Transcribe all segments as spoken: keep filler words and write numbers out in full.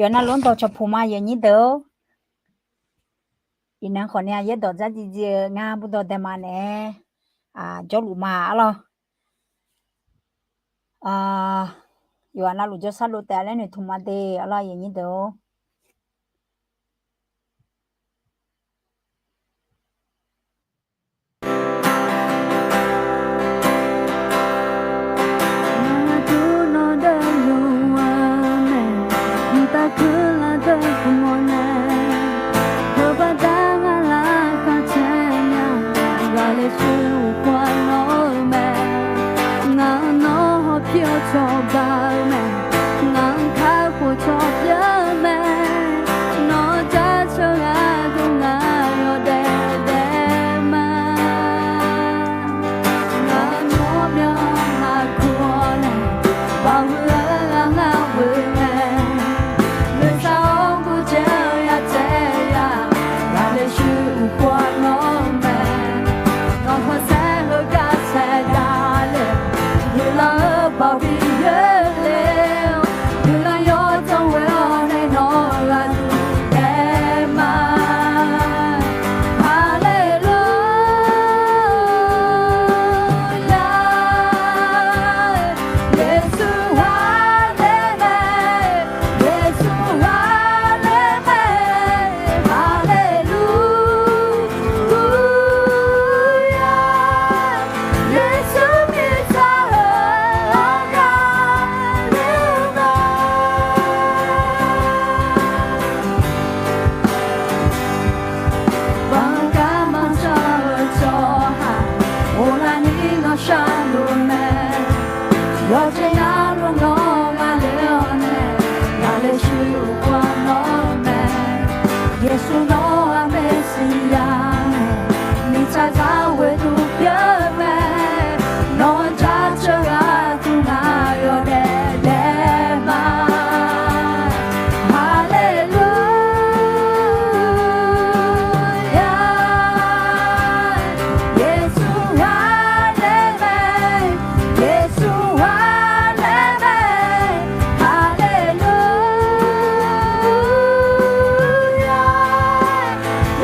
Yawqha navluf-anr dawqcawq puq ma, aqyuif aqnyir deuq-or. Iqnan khawfni aqyaer dawq dzardziv dziv-eu ngar burdawv daema naeq-aer jawrluf ma arlawr. Yawqha navluf jawrshar dov taef laer noeqtmq ma de arlawr, aqyuif aqnyir deuq-or. Ngaq-anr dur nawr deuv luf-eu mae, mqtav kuir lar deuv khmq-awr nae, heubaqda ngar lafkhoer caer nya, ghaqler shuir uqkhawf nawr-eu mae. Ngaq-anr nawr hawpir-eu cawba-eu mae, ngaq-anr kakhof cawba-eu mae. Nawr jaceuq gharduq ngaq yawdaef daef ma. Ngaq-anr nawr myanr maqkuv-awr nae, baqhuiq-eu ghaq ngar ghoe mae. Noeqshaq-awr gurjae-eu yatsaev ya, ghaqler shuir uqkhawf nawr mae. Nawq hawsaer heugar saef ya le, guiqlanq-eu baoq bi yoer le-awr, guiqlanq yawdzanr ghoe-awr nae nawq-eu ghaqduq daef ma. Haleluya. Yeqsur ghaqler mae, Yeqsur ghaqler mae, haleluya. Yeqsur mirtsaq-eu ghaqler mae. Banqgar manrshar-eu tsawrhaq, ghoflar ni nawr sharluf mae. Yawqjeq navluf nawr ghaqler-awr nae, ghaqler shuir uqkhawf nawr mae. Yeqsur nawr-aq Meqsiya mae, mirtsaq zaq ghoeduq pyeuf-eu mae. Nawr jaceuq gharduq ngaq yawdaef daef ma. Haleluya. Yeqsur ghaqler mae, Yeqsur ghaqler mae, haleluya.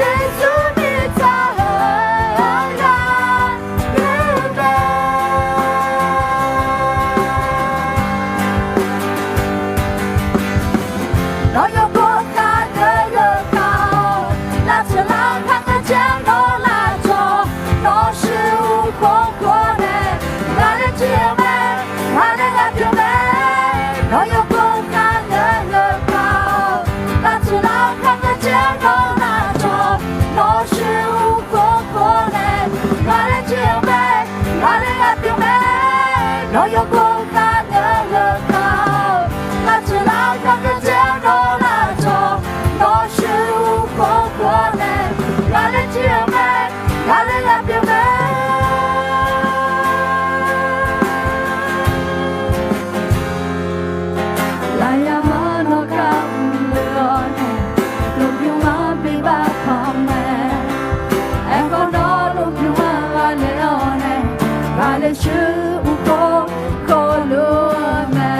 Yeqsur mirtsaq-eu ghaqler mae. Nawr yawkawr khargeur-eu kar-awr, lavtsoeq lar-eu khargeur caer nawr lavcawv, nawr shuir uqkhawf khawf nae, ghaqler jir-eu mae, ghaqler ghaq pyeuf mae. Nawr yawkawr khargeur-eu kar-awr, lavtsoeq lar-eu khargeur caer nawr lavcawv, nawr shuir uqkhawf khawf nae, ghaqler jir-eu mae, ghaqler ghaq pyeuf mae. Nawr yawkawr khargeur-eu kar-awr, lavtsoeq lar-eu khargeur caer nawr lavcawv, nawr shuir uqkhawf khawf nae, ghaqler jir-eu mae, ghaqler ghaq pyeuf mae. Lafyaq manr nawqgar mrluf-awr nae, lmqbymr-anr bi bafpanq mae. Aerkhawf nawr lmqbymr-anr ghaqler-awr nae, ghaqler shuir uqkhawf khawf luf-eu mae.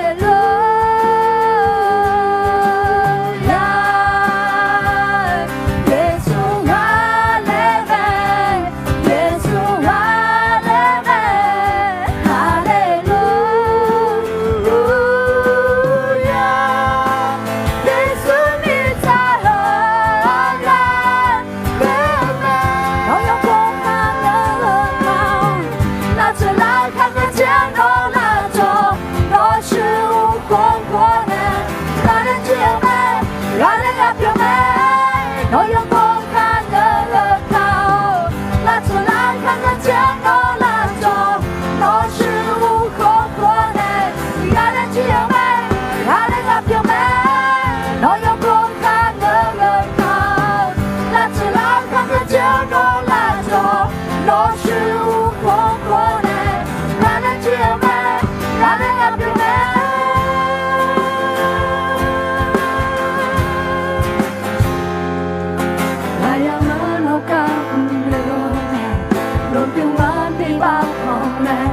Haleluya. Yeqsur ghaqler mae, Yeqsur ghaqler mae, haleluya. Yeqsur mirtsaq-eu ghaqler mae. Nawr yawkawr khargeur-eu kar-awr, lavtsoeq lar-eu khargeur caer nawr lavcawv, nawr shuir uqkhawf khawf nae, ghaqler jir-eu mae, ghaqler ghaq pyeuf mae. Nawr yawkawr khargeur-eu kar-awr, lavtsoeq lar-eu khargeur caer nawr lavcawv, nawr shuir uqkhawf khawf nae, ghaqler jir-eu mae, ghaqler ghaq pyeuf mae. Nawr yawkawr khargeur-eu kar-awr, lavtsoeq lar-eu khargeur caer nawr lavcawv, nawr shuir uqkhawf khawf nae, ghaqler jir-eu mae, ghaqler ghaq pyeuf mae. Lafyaq manr nawqgar mrluf-awr nae, lmqbymr-anr bi bafpanq mae.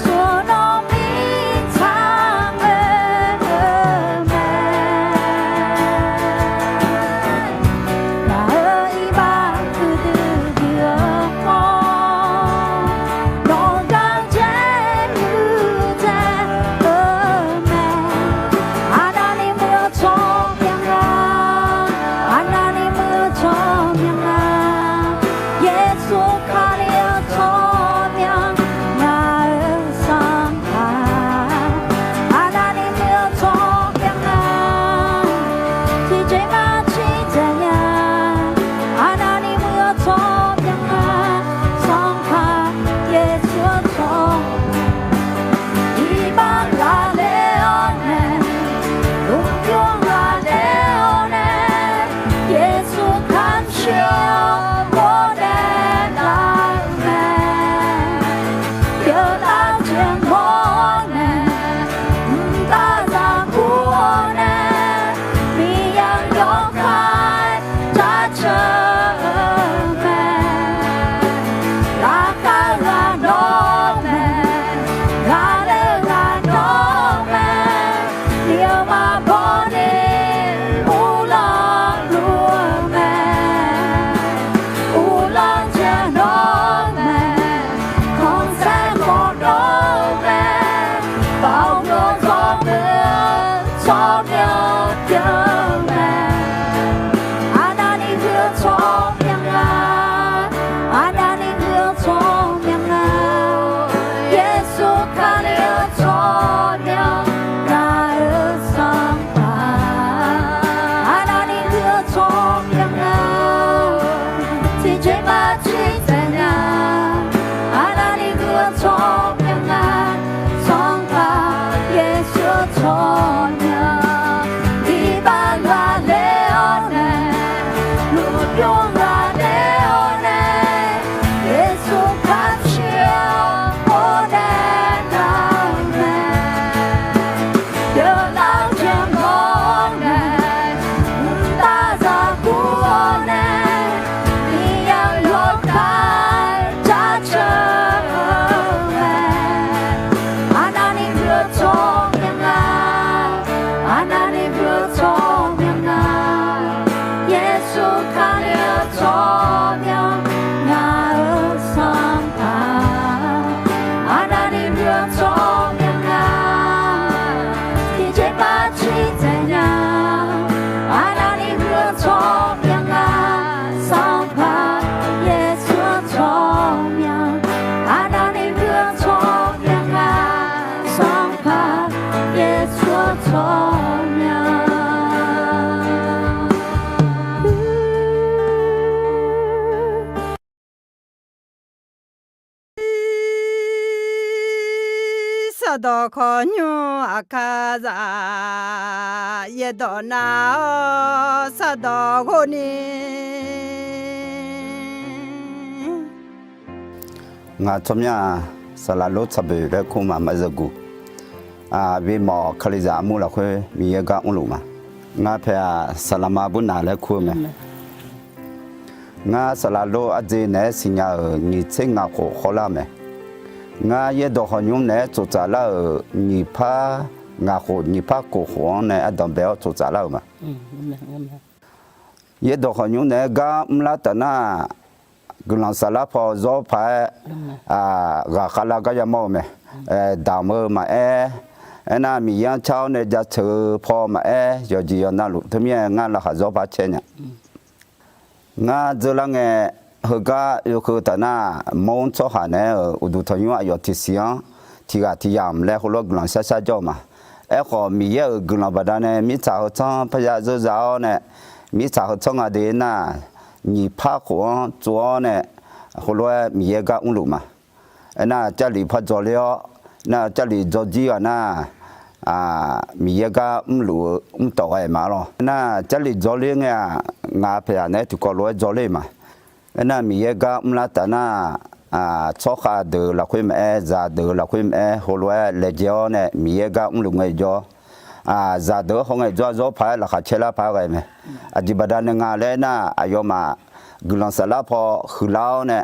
Nawr mirtsaq-eu mae. Ngaq-euq iqbax huiqdui dui-eu khawf, nawq-euq gaq dzae muiqdzae-eu mae. Aqda ni muiq-eu tsawrmyanr nga, aqda ni muiq-eu tsawrmyanr nga, Yeqsur Kali-euq tsawrmyanr ngaq-euq sanqpaq. Aqda ni muiq-eu tsawrmyanr nga, tiqjeq-iq maqtser dzaeq nya. Aqda ni muiq-eu tsawrmyanr nga, sanqpaq Yeqsur-eu tsawrmyanr. Iqbax ghaqler-awr nae, lmqbymr ghaqler-awr nae, Yeqsur kamq coer-awr ghofdaef lar-eu mae. Yawqlar jeq mawr-awr nae, mqtav zaqguq-awr nae, Miqyaer-euq yawkaq jaceuq-eu mae. Laqkhaq ghaq nawr mae, ghaqler ghaq nawr mae, miqyaer-euq maqbaw ni uvlanr luf-eu mae. Uvlanr jeq nawr mae, khanqsaer khawf dawr-eu mae, baoq gawr dawr-eu tsawrmyanr pyeuf-eu mae. Aqda ni ghoe-eu tsawrmyanr nga, aqda ni ghoe-eu tsawrmyanr nga, Yeqsur Kali-euq tsawrmyanr ngaq-euq sanqpaq. Aqda ni ghoe-eu tsawrmyanr nga, tiqjeq maqtser dzaeq nya. Aqda ni ghoe-eu tsawrmyanr nga, sanqpaq Yeqsur-eu tsawrmyanr. Iqbax ghaqler-awr nae, lmqbymr ghaqler-awr nae, Yeqsur kamq coer-awr ghofdaef lar-eu mae. Yawqlar jeq mawr-awr nae, mqtav zaqguq-awr nae, Miqyaer-euq yawkaq jaceuq-eu mae. Aqda ni ghoe-eu tsawrmyanr nga, aqda ni ghoe-eu tsawrmyanr nga, Yeqsur Kali-euq tsawrmyanr ngaq-euq sanqpaq. Aqda ni ghoe-eu tsawrmyanr nga, tiqjeq maqtser dzaeq nya. Aqda ni ghoe-eu tsawrmyanr nga, sanqpaq Yeqsur-eu tsawrmyanr. Aqda ni ghoe-eu tsawrmyanr nga, sanqpaq Yeqsur-eu tsawrmyanr. Sardawq khawqnymr aqkar za, yaerdawq nar-awr sardawq ghov ni. Ngaq tsawrmyanr-aq, saqlaq lor tsaqboeq laer kur ma, maqzeuguq. Aqvi mawf kalizaq armur lafkhoer Miqyaer gar mrluf ma. Ngar paeq-aq, saqlaqma burnaq laer kur-eu mae. Ngar saqlaq lor ardzae naeq-aer siqnya-euq nyiq tser ngaq khof khawvlar-eu mae. Ngar yaerdawq khawqnymr naeq-aer tsoftsaf lar-euq nyiq par ngaq khof nyiq par kof khof-anr nae ardanq bae-awr tsoftsaf lar-euq ma. Yaerdawq khawqnymr naeq-aer gar mrlar taf nar, guiqlanq saflar paw zawr paq-aer ghaqkhav lar gar yamawr-eu mae. Damq-eu maqaer, aernar Miqyaer-anr car-awr nae jaceuq-eu paw maqaer, yawqjeq yawqnavluf teumirnae ngar laqkhaq zawr paq caer nya. Ngar dzeur lar ngae, heugar yawkeuv taf nar, mawr tsawrhaq naeq-aer-euq uqduq tanqnymr aqyawf tiqsiq-anr tiqghaq tiqyamq laer heulof-aer guiqlanq sharshar jawr-eu ma. Aerkhawf, Miqyaer-euq guiqlanq baqdanae mirtsaq heu tsanr parya zeur za-awr nae, mirtsaq heu tsanr nga de nar, nyiq par khof-anr tsov-awr nae, heulof-aer Miqyaer gar mrluf ma. Aernar, Jarlif par dzawler-awr, nar Jarlif dzawjir ghaq nar, Miqyaer gar mrluf-eu mrtawf ghae ma lawr. Aernar, Jarlif dzawler ngae-aq, ngaq paeq-aq naeq-aer tiqkawv lof-aer dzawler ma. Aernar, Miqyaer gar mrlar taf nar, tsawrkhav deuq lafkhoer maqaer, zaqdeuq lafkhoer maqaer, heulof-aer laejae-awr nae Miqyaer gar mrluf ngaejawr, zaqdeuq-anr hawngae jawr-a zawr paq-aer laqkhaq caer lar paq-aer ghae mae. Aqjeq baqdanae nga laer nar, aqyawfmaf guiqlanq saflar paw huiqlar-awr nae,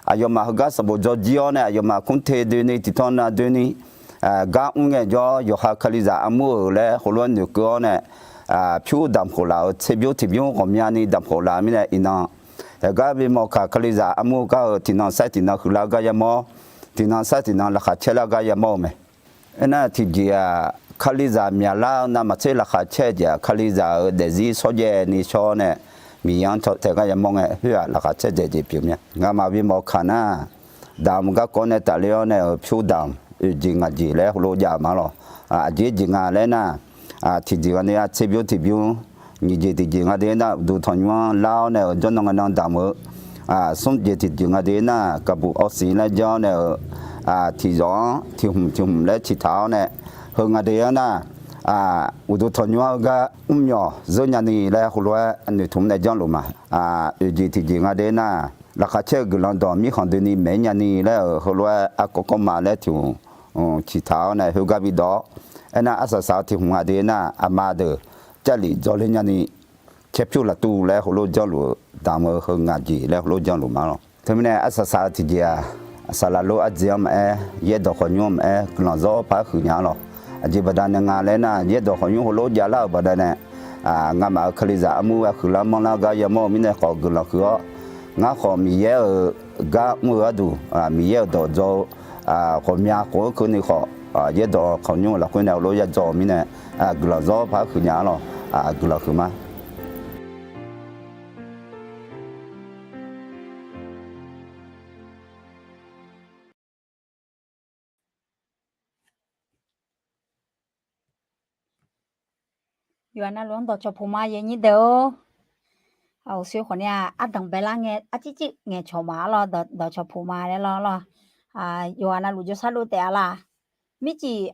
aqyawfmaf heugar sanqbof dzaw jir-awr nae aqyawfmaf kmr te doeni tiqtawv nav doeni gar mr ngae jawr, yawqha Kalizaq armur-euq laer heulof-aer noeqkeuv-awr nae, pyur damq khof laf-euq tserbymr tiqbymr ghawqmyani damq khof laf mirnae iqnan, heugar bimawr kaq Kalizaq armur gar-euq tiqnan sair tiqnan huiqlar gar yamawr, tiqnan sair tiqnan laqkhaq caerlar gar yamawr-eu mae. Aernar tiqjeq-aq, Kalizaq myaqlar-eu navmaqtser laqkhaq caer-eu jeq-aq, Kalizaq-euq daefzir shawrjaev ni shawr-awr nae, Miqyaer-anr tae gar yamawr ngae, khoer-aq laqkhaq caerdzaeq jeq pyeuf mya. Ngamaf bimawr kaq nar, damq garkawv nae tafler-awr nae-euq pyur damq oeq jeq ngaq jeq laer heulof jav-eu ma lawq. Aqjeq jeq nga laer nar, tiqjeq nga ni-a tserbymr tiqbymr, nyiq jeq tiqjeq nga de nar, uqduq tanqnymr-anr lar-awr nae-euq jawrnan ngae nan damq-eu, smr jeq tiqjeq nga de nar, kaqbuq awrsiq laer janr-awr nae-euq, tiqzawq-anr tiqhmq tiqhmq laer ciqtaq-awr nae, heu nga de-anr nar, uqduq tanqnymr-anr heugar mrmyawq zeur nyani laer heulof-aer noeqtmq nae janrluf ma. Oeq jeq tiqjeq nga de nar, laqkhaq caer-eu guiqlanq dawq mirkhanq doeni maeq-ir nyani laer-euq heulof-aer arkawv kawv ma laer tiq hmq ciqtaq-awr nae khoergar bidawq-awr, aernar arsaq saq-eu tiq hmq nga de nar, aqma deuq Jarlif dzawrler nyani caerpyur laftuv laer heulof janrluf-eu damq-eu heu ngaq jeq laer heulof janrluf ma lawq. Teumirnae arsaq saq-eu tiqjeq-aq, saqlaq lof ardzaeq-anr maqaer, yaerdawq khawqnymr-anr maqaer, guiqlanq zawr paq-aer huiqnya-a lawq. Aqjeq baqdanae nga laer nar, yaerdawq khawqnymr heulof javlar-euq baqdanae, ngamaf-euq Kalizaq armur gha huiqlar manrlar gar yamawr-eu mirnae khawf guiqlanq huiq-awr, ngar khawf Miqyaer-euq gar mr-eu gharduq, Miqyaer-euq dawq dzaw-eu ghawqmya khof-anr keuvni khawf, yaerdawq khawqnymr-eu lafkhoer nae heulof yadzaw-euq mirnae, guiqlanq zawr paq-aer huiqnya-a lawq. Guiqlanq huiq ma. Yawqha navluf-anr dawqcawq puq ma, aqyuif aqnyir deuq-or. Aqsoer khawf ni-aq, ardanq baelar ngae arcir cir ngaeqcawq ma-ar lawr, dawqcawq puq ma laer lawr lawr. Yawqha navluf jawrshar dov taef-a laq. Mircif,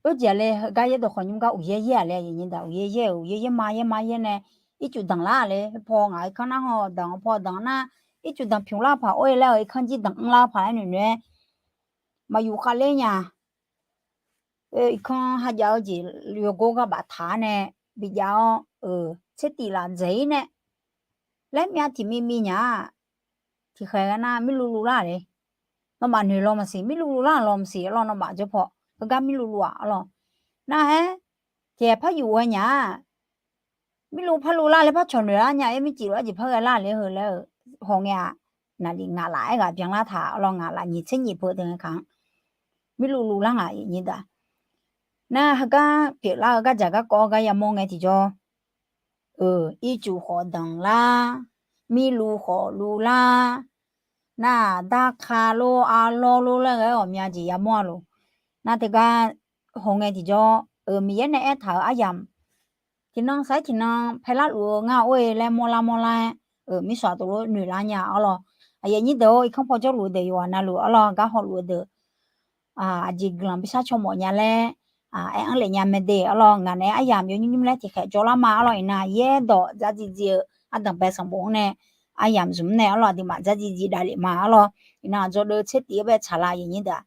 oerjeq-a le, heugar yaerdawq khawqnymr gar uqyaer yaer-aq le, aqyuif aqnyir deuq, uqyaer yaer-euq, uqyaer yaer ma yaer ma yaer nae, ircuf danqlar-aq le, paw ngaq irkanr nar haw danq, paw danq nar, ircuf danq pyuq lar paq or-e laer-euq irkanr jir danq mr lar paq laer noeq noeq-aer maqyuf khavler nya. Irkanr hajav-eu jeq yawgor gar baftaq-ar nae bijav-awr, tsertif laf dzaeq-ir nae, laer myav tiq mi mi nya-aq, tiqkhaeq ghae nar mirluv luv lar le. Nawmaf noeq law maqsiq, mirluv luv lar law maqsiq, arlawr nawmaf jawr paw heugar mirluv luv-aq arlawr. Nar-aer, tiq par yuf ghae nya-aq, mirluv par luv lar le par cawq noeq lar nya-aer mircif lof-aer jeq par ghae lar le heu laer-eu haw ngae-aq, naqlif ngaq laf-aer ghaq byanlar taq arlawr, ngaq laf nyiq tser nyiq peu teu ngae kaq-anr mirluv luv lar ngaq-iq nyir daq. Nar heugar pyeuflar-eu gardzaq garkawv-awr gar yamawr ngae tiqjawr, ircuf khawf danqlar, mirluv khawf luv lar, nar-aq darka lor arlawr lor laer ghae-aer ghawqmya jeq yamawr-a lof. Nar teugar haw ngae tiqjawr, Miqyaer nae aertaq-euq aryamq tiqnan sar-aer tiqnan paelar luf-eu ngar or-e laer mawrlar mawrlar-aer, mirshaq tov lof noeq lar nya arlawr. Aqyuif aqnyir deuq-or, irkanr paw jawrluf-eu deuq yawqghaq navluf arlawr, gar hawluf-eu deuq aqjeq guiqlanq bishar caw mawf nya laer aer-anr lef nya mae de arlawr. Ngaq naeq-aer aryamq yawnymr nymr laer tiqkhaeq jawrlar ma arlawr. Iqnan yaerdawq dzardziv dziv-eu ardanqbae sanqbof-anr nae aryamq zmq-anr nae arlawr, aqduimaf dzardziv dziv davlef ma arlawr. Iqnan aqdzawdeuv tsertif-aer bae tsaqlaq aqyuif aqnyir deuq-aq,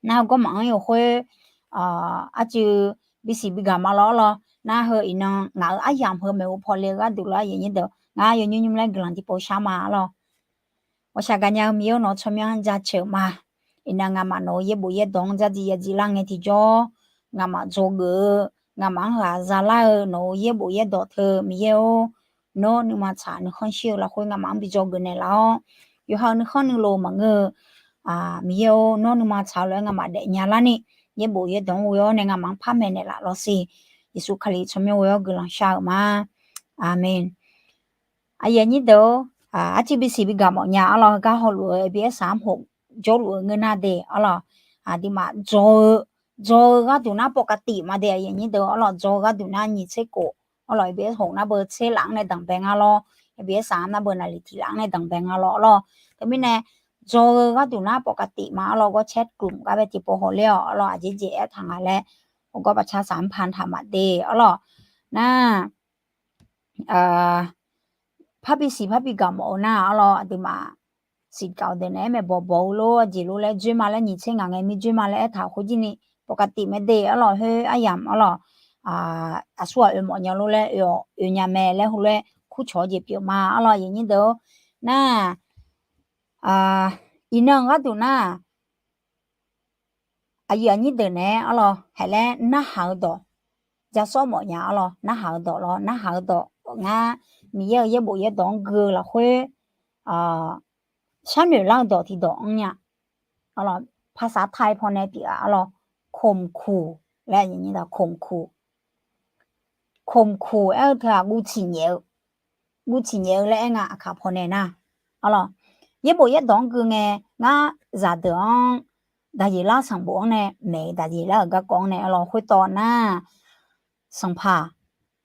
nar-eu gawrmaf-anr yawqkhoer arcuiv bisiq bigaq ma lawr arlawr. Nar heu iqnan ngaq-euq aryamq heu maeqhu paw le-eu gharduq lawr aqyuif aqnyir deuq, ngar yawnymr nymr laer guiqlanq tiqpov shar ma arlawr. Ghawqshaq gaqnya-eu Miqyaer-or, nawq-anr tsawrmyanr jaceuq ma. Iqnan ngamaf nawq-euq yaerbof yaerdawq-anr dzardziv yadziv lar ngae tiqjawr, ngamaf dzawgeuf-eu, ngamaf-anr ghaq zalar-eu nawq-euq yaerbof yaerdawq teu Miqyaer-or, nawr nuima tsaq nuikhanr shir-eu lafkhoer ngamaf-anr bi dzawgeuf naeqlaf-awr, yawqha-euq nuikhanr nuilov maqngeur-eu Miqyaer-or, nawr nuima tsaq-eu lof-aer ngamaf daefnya larni, yaerbof yaerdawq-anr ghoe-awr nae ngamaf-anr par maeqnaeq laf lawr siq. Yeqsur Kali tsawrmyanr ghoe-awr guiqlanq shar-euq ma. Aqmeq. Aqyuif aqnyir deuq-or, arcuiv bisiq bigaq mawf nya arlawr, heugar hawluf-eu A B S-aq armhof jawrluf-eu ngeur nar de arlawr, aqduimaf dzaw-eu, dzaw-eu gharduq nar pawfkavtif ma de aqyuif aqnyir deuq arlawr, dzaw-eu gharduq nar nyiq tser khof arlawr, A B S hof nar beu tser laf-anr nae danqbae nga lawr, A B S-aq nar beu naqliq tiq laf-anr nae danqbae nga lawr arlawr. Teumirnae dzaw-eu gharduq nar pawfkavtif ma arlawr, gawr caer gmq gar bae tiqpov hawler-awq arlawr, aqjeq jeq aertaq nga laer hawgawr baqcar saq-anr pantaq maqde arlawr. Nar parbi siq parbi gaq mawf-eu nar arlawr, aqduimaf siqgaq-eu deuq naeq-aer maeqbawq bawq-eu lor, aqjeq lor laer dzoer ma laer nyiq tser ngaq ngae mir dzoer ma laer aertaq khoer jir ni pawfkavtif mae de arlawr, khoer aryamq arlawr, aqsur ghaq oe mawf nya lor laer oe-awq, oe nya mae laer heulof-aer purcawq-eu jeq pyeuf ma arlawr, aqyuif aqnyir deuq-or. Nar, iqnan gharduq nar, aqyuif aqnyir deuq naeq-aer arlawr, haeq laer narhaq-eu dawq, ja sawr mawf nya arlawr, narhaq-eu dawq lawr, narhaq-eu dawq ngar Miqyaer-euq yaerbof yaerdawq-anr gui-eu lafkhoer sharnoeq lar-eu dawq tiqdawq anr nya. Paqsaq tai pawnae pyeuf-a arlawr, ข่มขู่ laer, ข่มขู่ aer-eu teu-aq, guv tsiq nyaef-eu, guv tsiq nyaef-eu laer aer nga, aqkaq pawnae nar. Arlawr, yaerbof yaerdawq-anr gui ngae, ngar zaqdeuq-anr, Daqyeqlar sanqbof-anr nae maeq-eu, Daqyeqlar-euq garkawv-anr nae arlawr, khoertawv nar, sanqpaq,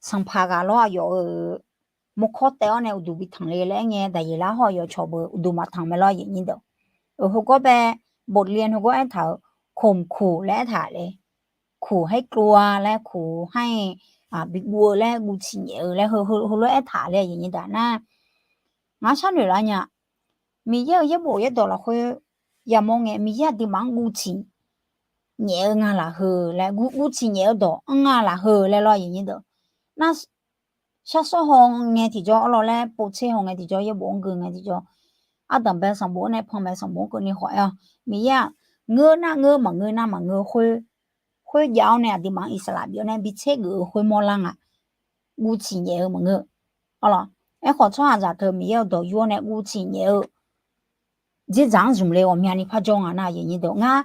sanqpaq ghaq lawr, aqyawf-euq mawrkawr taev-awr nae uqduq bi tanq le laer aer ngae, Daqyeqlar hawr-eu yawcawq beu uqduq maqtanq mae lawr, aqyuif aqnyir deuq. Heugar bae, บทเรียน heugar aertaq-euq, ข่มขู่ laer aertaq le. ขู่ให้กลัว laer, ขู่ให้ bi guv-eu laer, guv tsiq nyaef-eu laer, heulof aertaq le, aqyuif aqnyir deuq nar. Ngar sharnoeq lar nya. Miqyaer-euq yaerbof yaerdawq lafkhoer yamawr ngae, Miqyaer aqduimaf-anr guv tsiq nyaef-eu nga laf heu laer, guv tsiq nyaef-eu dawq anr nga laf heu laer lawr, aqyuif aqnyir deuq. Nar, shar sawr haw ngae tiqjawr arlawr laer, povtser haw ngae tiqjawr, yaerbof-anr gui ngae tiqjawr, ardanqbae sanqbof-anr nae panmaeq sanqbof-anr keuvni khawf aer-awr, Miqyaer-aq, ngeur nar ngeur, maqngeur nar maqngeur khoer, khoerjav-awr nae aqduimaf-anr iqsaqlaq bif-awr nae bi tser geuf-eu khoermawr lar nga. Guv tsiq nyaef-eu maqngeur. Arlawr, aerkhawf tsawrhaqzaq teu Miqyaer-euq dawq yur-awr nae guv tsiq nyaef-eu dzerdzaq-anr zmq le ghawqmyani par jawr nga nar, aqyuif aqnyir deuq. Ngar,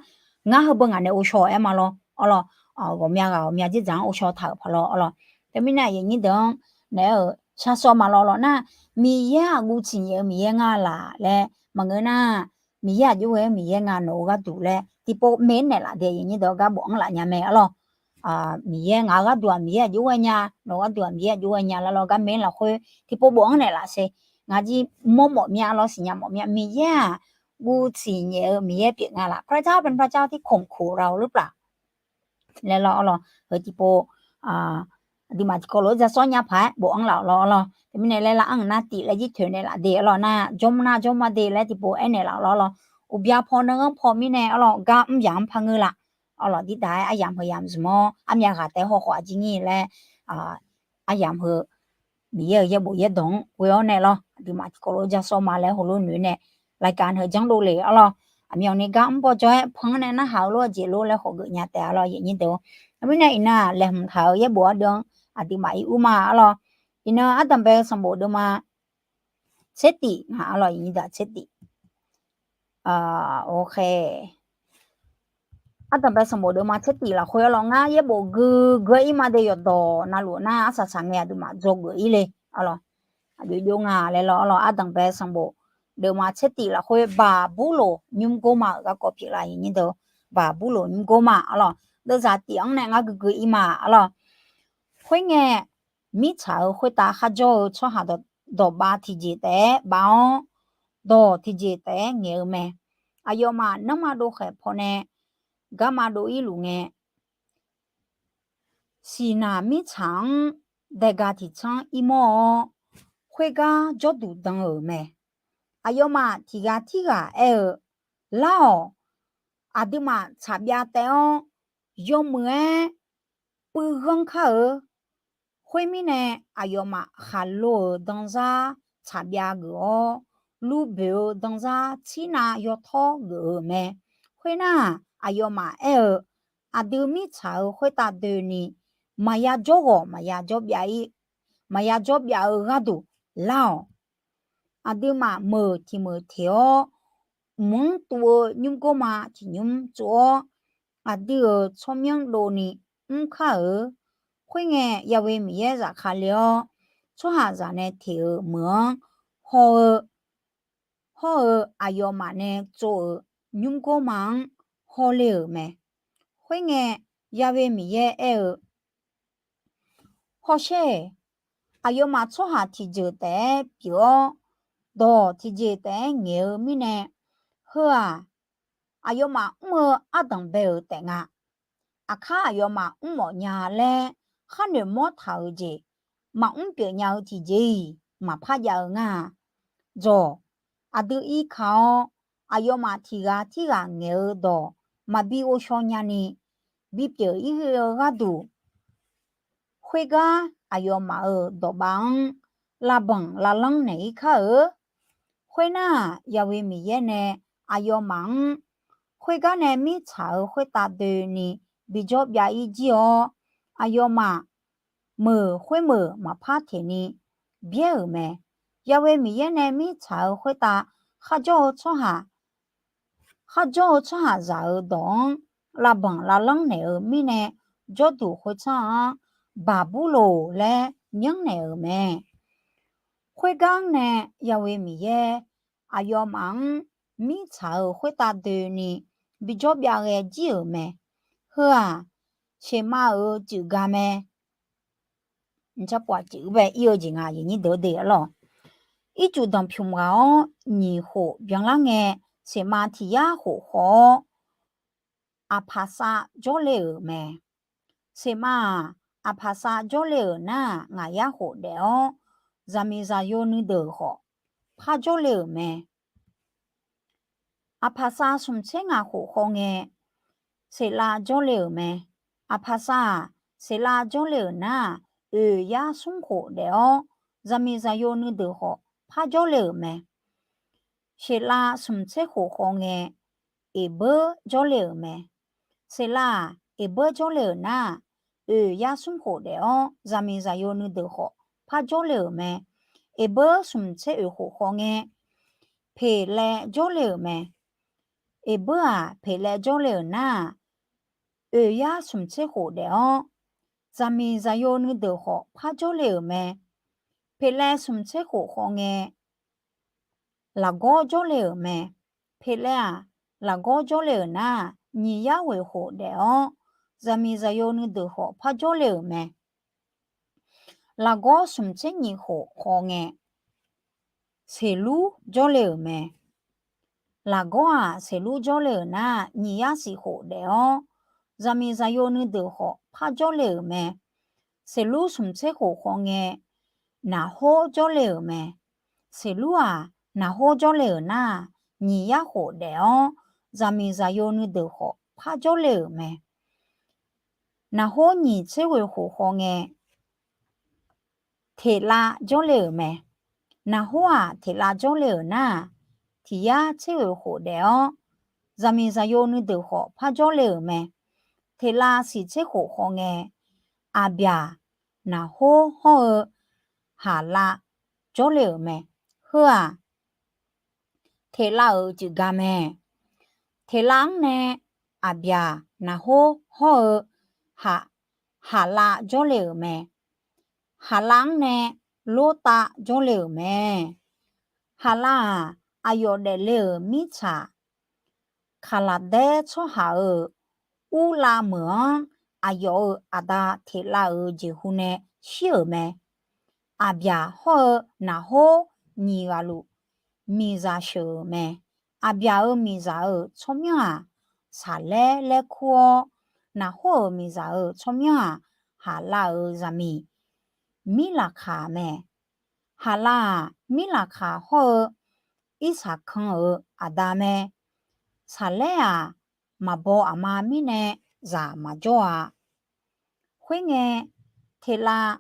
ngar heubeu ngaq nae ghovshaw-aer ma lawr. Arlawr, ghawqmya ghaq ghawqmya dzerdzaq-anr ghovshaw taq-euq paq lawr. Arlawr, teumirnae aqyuif aqnyir deuq-anr naeq-aer-euq shar sawr ma lawr. Arlawr nar, Miqyaer-aq guv tsiq nyaef-eu Miqyaer nga laf laer maqngeur nar, Miqyaer aqjox ghae-eu Miqyaer nga nawq-eu gharduq laer tiqpov mae-anr naeqlaf de, aqyuif aqnyir deuq-anr gar bofanr laf nya mae arlawr. Miqyaer ngaq-eu gharduq-aq Miqyaer aqjox ghae nya, nawq-eu gharduq-aq Miqyaer aqjox ghae nya laer lawr gar mae-anr lafkhoer tiqpov bofanr naeqlaf sher. Ngaq jir mawr mawf myav lawr, siqnya mawf myav, Miqyaer-aq guv tsiq nyaef-eu Miqyaer pyeuf nga laf, พระเจ้าเป็นพระเจ้าที่ข่มขู่เราหรือเปล่า laer lawr arlawr. Heu tiqpov aqduimaf tiqkawv lof-aer ja sawr nya paq-aer bofanr laf-awq lawr arlawr. Teumirnae laer lar-anr nar, tif laer jir toeq naeqlaf de arlawr nar, jawrmr nar jawrmr de laer tiqpov aernaeq laf-awq lawr arlawr. Uqbya paw nanr-anr paw mirnae arlawr, gar mr yamq-anr par ngeur laf. Arlawr, dirdaq-aer aryamq heu yamq zmq-awr armyav ghaq taef-aer hawkhawf aqjir nyir laer, aryamq heu Miqyaer-euq yaerbof yaerdawq-anr ghoe-awr nae lawr, aqduimaf tiqkawv lof-aer ja sawr ma laer heulof noeq nae, รายการ heu janrdov le arlawr. Aqmyanni gar mr baw jawr-aer pan-anr nae narhaq-eu lof-aer jeq lof laer khawf geuf nya taef arlawr, aqyuif aqnyir deuq. Teumirnae iqnan laeqhmq taq-euq yaerbof ardeuv-anr aqduimaf ir ur ma arlawr. Iqnan ardanqbae-eu sanqbof deuvma tsertif nga arlawr, aqyuif aqnyir deuq, tsertif. Ardanqbae sanqbof deuvma tsertif lafkhoer arlawr, ngar yaerbof gui gui-aer ir ma de, yawqdawq navluf nar arsaq saq ngae aqduimaf dzawgeuf ir le arlawr. Aqjox jov nga laer lawr arlawr, ardanqbae sanqbof deuvma tsertif lafkhoer Baqburloq nymrgor ma-euq garkawv pyeuflar, aqyuif aqnyir deuq. Baqburloq nymrgor ma arlawr, deuvzaq tif-anr nae ngar gui gui ir ma arlawr. Khoerngae, mirtsaq-euq khoertav kharjawr-eu tsawrhaq dawq, dawqbav tiqjeq taef-aer bav-awr, dawq tiqjeq taef-aer ngaeq-eu mae. Aqyawfmaf nanrma dov khaeq pawnae garma dov ir luf ngae, siqnaq mirtsaq-anr daega tiqtsanr ir mawr-awr, khoergar jawrduq dan-euq mae. Aqyawfmaf tiqghaq tirghaq aer-eu, Lar-awq. Aqduimaf tsaqbyav taev-awr, yawmuiq-aer puiv ghanr kar-eu. Khoermirnae, aqyawfmaf khaqlo-euq danzar tsaqbyav geuf-awr, luvboeq-eu danzar tsirnav yawtawr geuf-euq mae. Khoernar, aqyawfmaf aer-eu, Aqdui mirtsaq-euq khoertav doeni, maqya jawr ghawq maqya jawr byav ir, maqya jawr byav-eu gharduq lar-awq. Aqduimaf meuq tiq meuq teq-awr, mq-anr tuv-eu nymrgorma tiq nymr tsov-awr, aqdui-euq tsawrmyanr dovni mr kar-eu. Khoerngae, Yawe Miqyaer zafkale-awr, tsawrhaqzaq nae teq-euq meuq-anr haw-eu, hawr-eu aqyawfmaf nae tsov-euq nymrgorma-anr hawle-euq mae. Khoerngae, Yawe Miqyaer aer-eu, Hawsher-eq. Aqyawfmaf tsawrhaq tiqjeuq taef-aer pyeuf-awr, dawq tiqjeq taef-aer ngaeq-eu mirnae, heu-aq, aqyawfmaf mr-eu ardanq bae-euq taef nga. Aqkar aqyawfmaf mrmawf nya laer khar noeqmawr taq-euq jeq, maqmr pyeuf nya-eu tiqjeq-iq maqpar jav-eu ngar-a. Dzawq, aqdui irka-awr, aqyawfmaf tiqghaq tirghaq ngaeq-eu dawq maqbi ghovshaw nyani, bipyeuf ir-eu gharduq, khoergar aqyawfmaf-euq dawqbav-anr lavbanq lavlanr naeq-ir kar-eu. Khoernar-aq, Yawe Miqyaer nae aqyawfmaf-anr khoergar nae mirtsaq-euq khoertav doeni bijawr byav-ir jir-awr, aqyawfmaf meuq khoermeuq maqpar teq ni byaer-euq mae. Yawe Miqyaer nae mirtsaq-euq khoertav kharjawr-eu tsawrhaq kharjawr-eu tsawrhaqzaq-euq dawq-anr lavbanq lavlanr naeq-eu mirnae, jawrduq khoertsanr-anr Baqburloq laer myanrnaeq-euq mae. Khoergar-anr nae Yawe Miqyaer aqyawfmaf-anr mirtsaq-euq khoertav doeni bijawr byav ghae jir-euq mae. Heu-aq, Seqmav-euq cuif ga mae. Aqcawq-a cuif bae ir-eu jeq nga, aqyuif nyir deuq-eu de arlawq. Ircuf danqpymq ghaq-awr nyiq khof byanlar ngae, Seqmav tiq yar khof khawv-awr, Aqpaqsav jawrle-euq mae. Seqmav-aq, Aqpaqsav jawrle-euq nar-aq, ngaq yar khof daef-awr, zaqmiq zaqyo nuideuq khawf par jawrle-euq mae. Aqpaqsav smq tser ngaq khof khawf ngae, Seqlav jawrle-euq mae. Aqpaqsav-aq, Seqlav jawrle-euq nar-aq, oeq yar smr khof daef-awr, zaqmiq zaqyo nuideuq khawf par jawrle-euq mae. Seqlav smq tser khof khawf ngae, Eqbeur jawrle-euq mae. Seqlav-aq, Eqbeur jawrle-euq nar-aq, oeq yar smr khof daef-awr, zaqmiq zaqyo nuideuq khawf par jawrle-euq mae. Eqbeur smq tser oeq khof khawf ngae, Peqlaev jawrle-euq mae. Eqbeur-aq, Peqlaev jawrle-euq nar-aq, oeq yar smq tser khof daef-awr, zaqmiq zaqyo nuideuq khawf par jawrle-euq mae. Peqlaev smq tser khof khawf ngae, Laqgawr jawrle-euq mae. Peqlaev-aq, Laqgawr jawrle-euq nar-aq, nyiq yar ghoeq khof daef-awr, zaqmiq zaqyo nuideuq khawf par jawrle-euq mae. Laqgawr smq tser nyiq khof khawf ngae, Seqlur jawrle-euq mae. Laqgawr-aq, Seqlur jawrle-euq nar-aq, nyiq yar siq khof daef-awr, zaqmiq zaqyo nuideuq khawf par jawrle-euq mae. Seqlur smq tser khof khawf ngae, Naqhor jawrle-euq mae. Seqlur-aq, Naqhor jawrle-euq nar-aq, nyiq yar khof daef-awr, zaqmiq zaqyo nuideuq khawf par jawrle-euq mae. Naqhor nyiq tser ghoeq khof khawf ngae, Teqlav jawrle-euq mae. Naqhor-aq, Teqlav jawrle-euq nar-aq, tiq yar tser ghoeq khof daef-awr, zaqmiq zaqyo nuideuq khawf par jawrle-euq mae. Teqlav siq tser khof khawf ngae, Aqbyaq, Naqhor hawr-eu Haqlav jawrle-euq mae. Heu-aq, Teqlav-euq cuif ga mae. Teqlav-anr nae Aqbyaq, Naqhor hawr-eu Haq, Haqlav jawrle-euq mae. Haqlav-anr nae Lortav jawrle-euq mae. Haqlav-aq, aqyawf daefle-euq mirtsaq Kaqlaqdaer tsawrhaq-euq Urlav meuq-anr aqyawf-euq aqda Teqlav-euq jeqhu nae shir-euq mae. Aqbyaq hawr-eu Naqhor nyiq ghaq luf miqzaq sheuq-euq mae. Aqbyaq-euq miqzaq-euq tsawrmyanr-aq, Saqlaer laer kur-awr, Naqhor-euq miqzaq-euq tsawrmyanr-aq, Haqlav-euq zaqmiq Mirlaqkaq mae. Haqlav-aq, Mirlaqkaq hawr-eu Irsaqkan-euq aqda mae. Saqlaer-aq, maqbaw aqma mirnae zaq maqjawr-a. Khoerngae, Teqlav,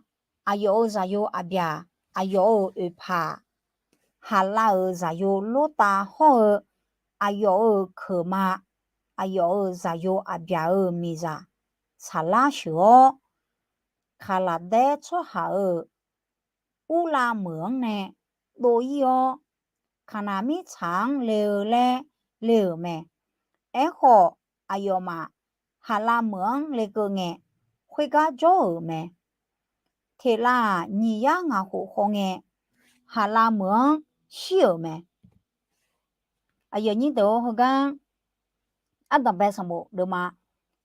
aqyawf-euq zaqyo Aqbyaq, aqyawf-euq oeqpaq, Haqlav-euq zaqyo Lortav hawr-eu aqyawf-euq keuqma, aqyawf-euq zaqyo Aqbyaq-euq miqzaq saqlar sheuq-awr, Kaqlaqdaer tsawrhaq-euq Urlav meuq-anr nae dov-ir-awr, Kaqnaq mirtsaq-anr le-eu laer le-euq mae. Aerkhawf, aqyawfmaf Haqlav meuq-anr lekeuv ngae, khoergar jawr-euq mae. Teqlav-aq, nyiq yar ngaq khof khawf ngae, Haqlav meuq-anr shir-euq mae. Aqyuif aqnyir deuq-or, heugar ardanqbae sanqbof deuvma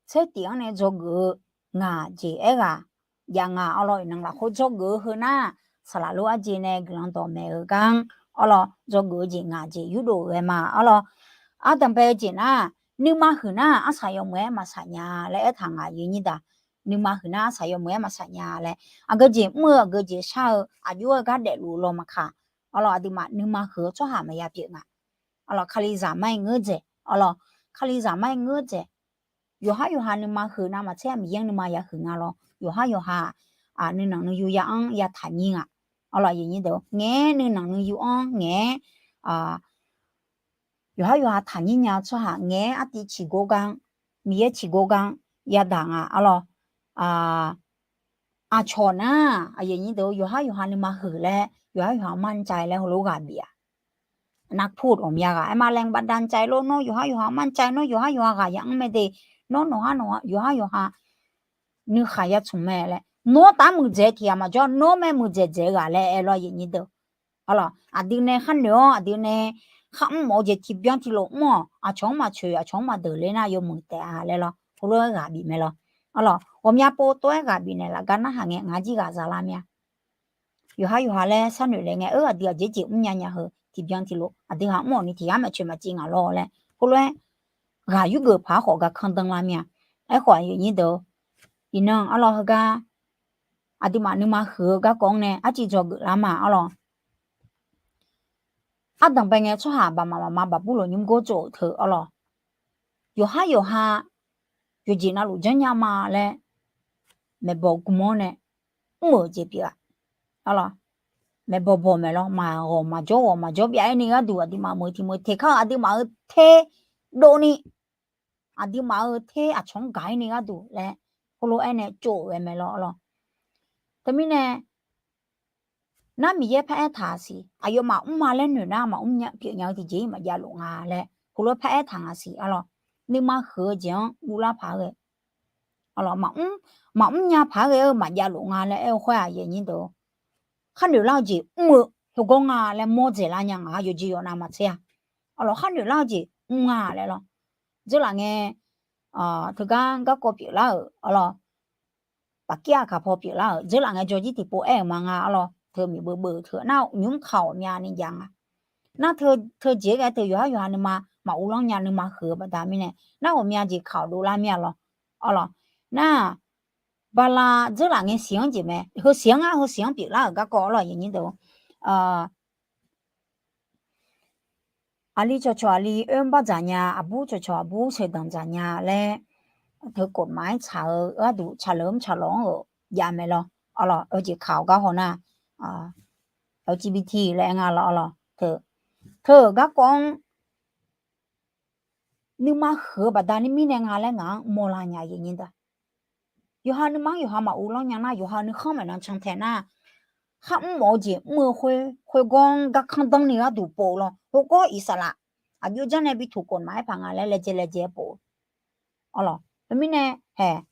tser tif-anr nae dzawgeuf-eu ngaq jeq aerghaq jav nga. Arlawr, iqnan lafkhoer dzawgeuf-eu heunar, saqlaq lof arjeq nae guiqlanq dawqmaeq-eu gar-anr, arlawr, dzawgeuf-eu jeq ngaq jeq yurdov-eu ghae ma. Arlawr, ardanqbae-eu jeq nar, nuima huiq nar arsaq yawmuiq-aer maqsaq nya laer aertaq nga, aqyuif aqnyir daq. Nuima huiq nar arsaq yawmuiq-aer maqsaq nya laer, aqgeu jeq mr-eu, aqgeu jeq shar-eu, aqjox-aer gar daefluf law maqkaq. Arlawr, aqduimaf nuima huiq-eu tsawrhaq maqya pyeuf nga. Arlawr, Kalizaq mar-aer ngeur dzaeq. Arlawr, Kalizaq mar-aer ngeur dzaeq. Yawqhar yawqha nuima huiq navmaqtser Miqyaer-anr nuima ya huiq nga lawr. Yawqhar yawqha nuinanq nuiyu ya-anr yataq nyir nga. Arlawq, aqyuif aqnyir deuq, ngaeq-aer nuinanq nuiyu-anr ngaeq-aer, yawqhar yawqha taqnyir nya-eu tsawrhaq ngaeq-aer artiv ciqgor gar, Miqyaer ciqgor gar yadaq nga. Arlawq, aqcawq nar, aqyuif aqnyir deuq, yawqhar yawqha nuima huiq laer, yawqhar yawqha mancae laer heulof ghaq bif-aq. Narpur ghawqmya ghaq aer ma, laeqhmq baqda caev lor, nawr yawqhar yawqha mancae, nawr yawqhar yawqha ghaq ya anr mae de, nawr nawqhar nawq yawqhar yawqha nuikhaq ya tsmq mae laer, nawr taf muiqdzaeq tiq ghaq maqjawr, nawr mae muiqdzaeq dzaeq-eu ghaq laer aer lawr, aqyuif aqnyir deuq. Arlawq, aqdui nae kharnoeq-awr, aqdui nae kharmr mawf-eu jeq tiqbyan tiqlof mr-awq, aqcawq-anr maqcoeq, aqcawq-anr maqdeuq ler nar yawmuiq taef-a laer lawr, heulof-aer ghaq bif mae lawr. Arlawq, ghawqmya pov tov-aer ghaq bifnaeq laf gar narhaq ngae, ngaq-anr jir ghaq za lar mir-a. Yawqhar yawqha laer sharnoeq le ngae, eu, aqdui aqjeq jeq mrnya nya heu tiqbyan tiqlof, aqdui haq mr-awq ni tiq ghaq maqcoeq maqciv ngaq lawr laer, heulof-aer ghaq yurgeuf paq-aer khawf gar kanr danr lar mir-a. Aerkhawf aqyuif aqnyir deuq, iqnan arlawq heugar aqduimaf nuima huiq-eu garkawv-anr nae arciv dzawgeuf lar ma. Arlawq, ardanq bae ngae tsawrhaq baqmaf mafma Baqburloq nymr gor tsov-euq teu arlawq, yawqhar yawqha yawqjeq navluf janrnya ma laer maeqbawq gmq-anr nae mr-euq jeq pyeuf-a. Arlawq, maeqbawq bawq maeq lawr, maqghawq maqjawr ghawq maqjawr byav-aer ni gharduq aqduimaf meuq tiq meuq teq kar-eu aqduimaf-euq ter dovni, aqduimaf-euq ter aqcawq-anr gaq-ir ni gharduq laer heulof-aer nae tsov-euq mae lawr. Arlawq, teumirnae nar Miqyaer paraer taq siq, aqyawfmaf mrma laer noeq nar maqmr pyeufnya-eu tiqjeq-ir maqjav luf nga laer heulof-aer paraer taq nga siq. Arlawq, nuima huiq-eu jeq-anr guvlar paq-aer ghae, maqmr nya paq-aer ghae-eu maqjav luf nga laer aer-eu khoer-aq, aqyuif aqnyir deuq, kharnoeq lar-eu jeq mr-eu heugawr nga laer mawr dzaeqlar nya nga, yawqjeq yawqnav maqtser-a. Arlawq, kharnoeq lar-eu jeq mr nga laer lawr. Dzeurlaf ngae, teugar garkawv pyeuflar-euq arlawq, paqkir-aq kaq paw pyeuflar-euq dzeurlaf ngae jawrjir tiqpov aer-euq ma nga. Arlawq, teu miqbeuv beuv teu nar nymr kaq ghawqmyani jav nga. Nar teujeq-aer ghae teu yawqhar yawqha nuima maquvlanr nya nuima huiq-eu baqda mirnae nar ghawqmya jeq kaq-awq dovlar mir-a lawr. Arlawq, nar bala dzeurlaf ngae siq-anr jeq mae, heu siq-anr ngar heu siq-anr pyeuflar-euq garkawv arlawq, aqyuif aqnyir deuq, aqli cawqcawq aqli oermr bardzaq nya, aqbur cawqcawq aqbur sheuqdanq dzaq nya laer, teu kofmaf-aer tsaq-eu gharduq tsaqleuq mr tsaqlawq-anr-euq jav mae lawr. Arlawq, oejeq kaq-awq gar haw nar, L G B T laer aer nga lawr. Arlawq, teu, teu-euq garkawv-anr nuima huiq-eu baqda ni mirnae nga laer ngaq-anr mawrlar nya, aqyuif aqnyir deuq. Yawqha nuima-anr yawqha maquvlanr nya nar, yawqha nuikhanr maeqnan cantae nar, kharmr mawf-eu jeq mr-eu khoer, khoergawr-anr garkanr danr ni gharduq pov lawr. Khoergawr iqsaqlaq aqjox janr nae bi tuq kofmaf-aer paq nga laer laejae laejae pov-eu. Arlawq, teumirnae haeq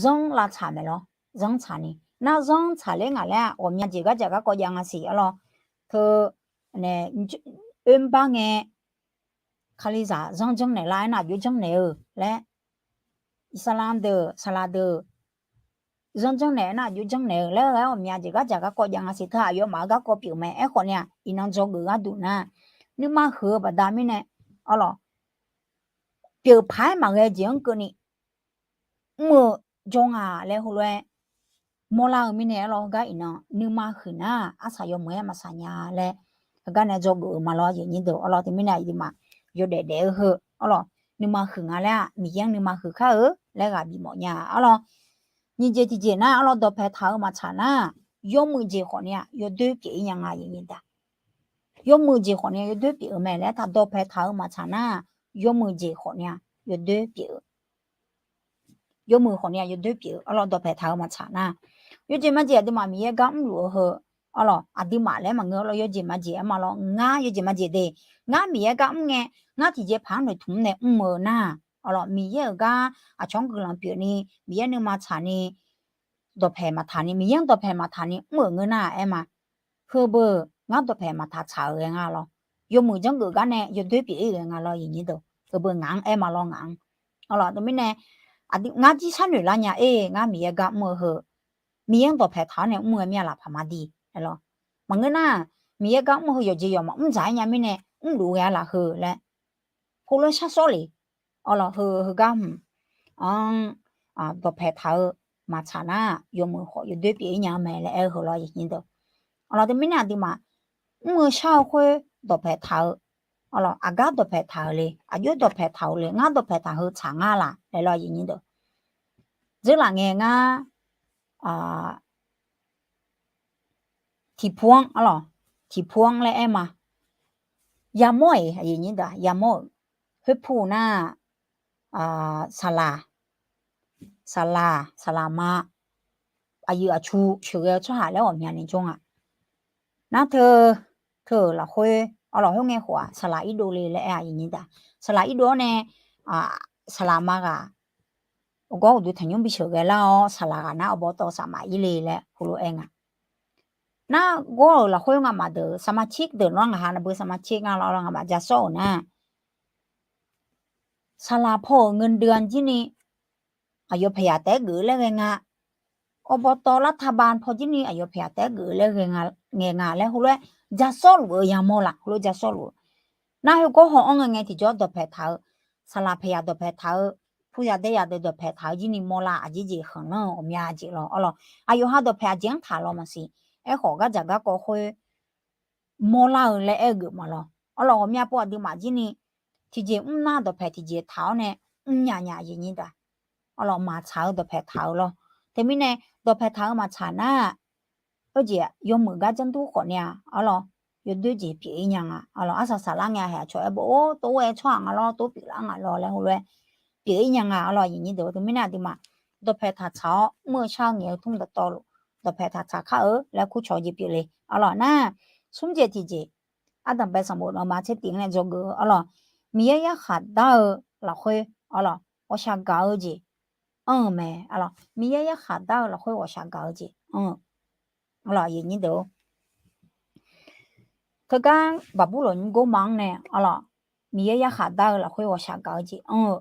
zanr lavtsaq maeq lawr, zanr tsaq ni. Nar zanr tsaqler ngaq laer-aq ghawqmya jeq gardzaq garkawv jav nga siq. Arlawq, teu, oermr bar ngae, Kalizaq zanr janrnaeq lar aernar aqjox janrnaeq-eu laer, iqsaqlaq deuq saqlaq deuq zanr janrnaeq aernar aqjox janrnaeq-eu laer ghae-awr ghawqmya jeq gardzaq garkawv jav nga siq. Teu aqyawfmaf-euq garkawv pyeuf mae. Aerkhawf ni-aq, iqnan dzawgeuf gharduq nar, nuima huiq-eu baqda mirnae, arlawq, pyeuf paq-aer maqghae jeq-anr keuvni mr-eu jawr nga laer heulof-aer mawrlar-eu mirnae, arlawq, heugar iqnan nuima huiq nar arsaq yawmuiq-aer maqsaq nya laer heugar nae dzawgeuf-eu ma lawr, aqyuif aqnyir deuq. Arlawq, teumirnae aqduimaf yawdaef daef-eu heu, arlawq, nuima huiq nga laer-aq Miqyaer-anr nuima huiq kar-eu laer ghaq bifmawf nya. Arlawq, nyiq jeq tiqjeq nar, arlawq, dawqpaeq taq-eu maqtsaq nar, yawmuiq jeq khawf ni-aq yawdoer pyeuf-ir nya nga, aqyuif aqnyir deuq. Yawmuiq jeq khawf ni-aq yawdoer pyeuf-eu mae laer taq, dawqpaeq taq-eu maqtsaq nar, yawmuiq jeq khawf ni-aq yawdoer pyeuf-eu. Yawmuiq khawf ni-aq yawdoer pyeuf-eu, arlawq, dawqpaeq taq-eu maqtsaq nar, yawjeq majeq aqduimaf Miqyaer gar mrluf-eu heu, arlawq, aqduimaf laer maqngeur, arlawq, yawjeq majeq aer ma lawr. Ngar yawjeq majeq de, ngar Miqyaer gar mr ngae, ngar tiqjeqpaq-anr noeqtmq-anr nae mr-eu nar, arlawq, Miqyaer-euq gar aqcawq-anr guiqlanq pyeufni, Miqyaer nuima tsaqni, dawqpaeq maqtaq ni, Miqyaer-anr dawqpaeq maqtaq ni mr-euq ngeur nar-aq aer ma. Heubeu ngar dawqpaeq maqtaq tsaq-euq ghae nga lawr. Yawmuiq janrgeuf gar nae yawdoer pyeuf-ir ghae nga lawr, aqyuif aqnyir deuq. Heubeu ngaq-anr aer ma lawr, ngaq-anr. Arlawq, teumirnae ngar jir sharnoeq lar nya-ir, ngar Miqyaer gar mr-eu heu, Miqyaer-anr dawqpaeq taq-awr nae mr-eu mir-a laqpaq maqdi, arlawq. Maqngeur nar, Miqyaer gar mr-eu heu yawqjeq yawq maqmr dzaq-aer nya mirnae mrluf ghae-a laf heu laer heulof-aer shar sawr le. Arlawq, heu heugar hmq anr dawqpaeq taq-eu maqtsaq nar, yawmuiq khawf yawdoer pyeuf-ir nya-eu mae laer aer-eu heu lawr, aqyuif aqnyir deuq. Arlawq, teumirnae aqduimaf mr-eu shar-eu khoer dawqpaeq taq-eu, arlawq, aqgar dawqpaeq taq-eu le, aqjox dawqpaeq taq-eu le, ngar dawqpaeq taq heu tsaq ngar laf laer lawr, aqyuif aqnyir deuq. Dzeurlaf ngae ngar tiqpu-anr arlawq, tiqpu-anr laer aer ma. Yamawr-iq aqyuif aqnyir deuq-aq yamawr-euq, khoerpu nar, saqlaq, saqlaq, saqlaq ma, aqyuif aqtsu sheuqghae-eu tsawrhaq laer ghawqmyani jawr nga. Nar teu, teu-euq lafkhoer arlawq, khoerngae khof-aq saqlaq irdov le laer aer-a aqyuif aqnyir deuq. Saqlaq irdov-awr nae, saqlaq ma ghaq, uqgawr uqduq tanqnymr bisheuq ghae lar-awr saqlaq ghaq nar awqbaw tawv safmaf ir le laer heulof-aer nga. Nar gawr-euq lafkhoer ngamaf deuq สมาชิก deuq nawr ngaq ha naqbeu สมาชิก nga lawr ngaqmaf ja sawr-euq nar, saqlaq paw-euq เงินเดือน jir ni aqyawf paeqyaq taef-aer geuf-eu laer ghae nga. Awqbaw tawv รัฐบาล paw jir ni aqyawf paeqyaq taef-aer geuf-eu laer ghae nga, ngae nga laer heulof-aer ja sawrluf-eu yamawr laf heulof ja sawrluf-eu. Nar heugar haw-anr ngae ngae tiqjawr dawqpaeq taq-eu, saqlaq paeqyaq dawqpaeq taq-eu, puyaq daeyaq deuq dawqpaeq taq-eu jir ni mawrlar aqjeq jeq khanqlanr-eu ghawqmya jeq lawr arlawq. Aqyawf ha dawqpaeq aqjeq-anr taq lawr maqsiq. Aerkhawf gardzaq garkawv khoer mawrlar-eu laer aer-eu geuf maqlawr arlawq. Ghawqmya pov aqduimaf jir ni tiqjeq mr nar dawqpaeq tiqjeq taq-awr nae mrnya nya aqyuif aqnyir deuq-aq, arlawq maqtsaq-eu dawqpaeq taq-eu lawr. Teumirnae dawqpaeq taq-eu maqtsaq nar, eur jeq yawmuiq gar janr dur khawf nae-aq arlawq, yawdoer jeq pyeuf-ir nya nga arlawq. Arsaq saqlar ngae haeq aqcawq aer bof-or tov-aer tsawrhaq nga lawr, tov pyeuflar nga lawr laer heulof-aer pyeuf-ir nya nga arlawq aqyuif aqnyir deuq. Teumirnae aqduimaf dawqpaeq taq tsaq-awr mr-eu shar-eu ngaeq-eu tmr dawqtawvluf dawqpaeq taq tsaq kar-eu laer kurcawq jeq pyeuf le arlawq. Nar smr jeq tiqjeq, ardanqbae sanqbof nawma tser tiq-anr nae dzawgeuf-eu arlawq, Miqyaer yarkhaq dar-eu lafkhoer arlawq ghawqshaq gaq-eu jeq anr-eu mae arlawq. Miqyaer yarkhaq dar-eu lafkhoer ghawqshaq gaq-eu jeq anr-eu arlawq aqyuif aqnyir deuq-or. Teugar Baqburloq nymrgor ma-anr nae arlawq, Miqyaer yarkhaq dar-eu lafkhoer ghawqshaq gaq-eu jeq anr-eu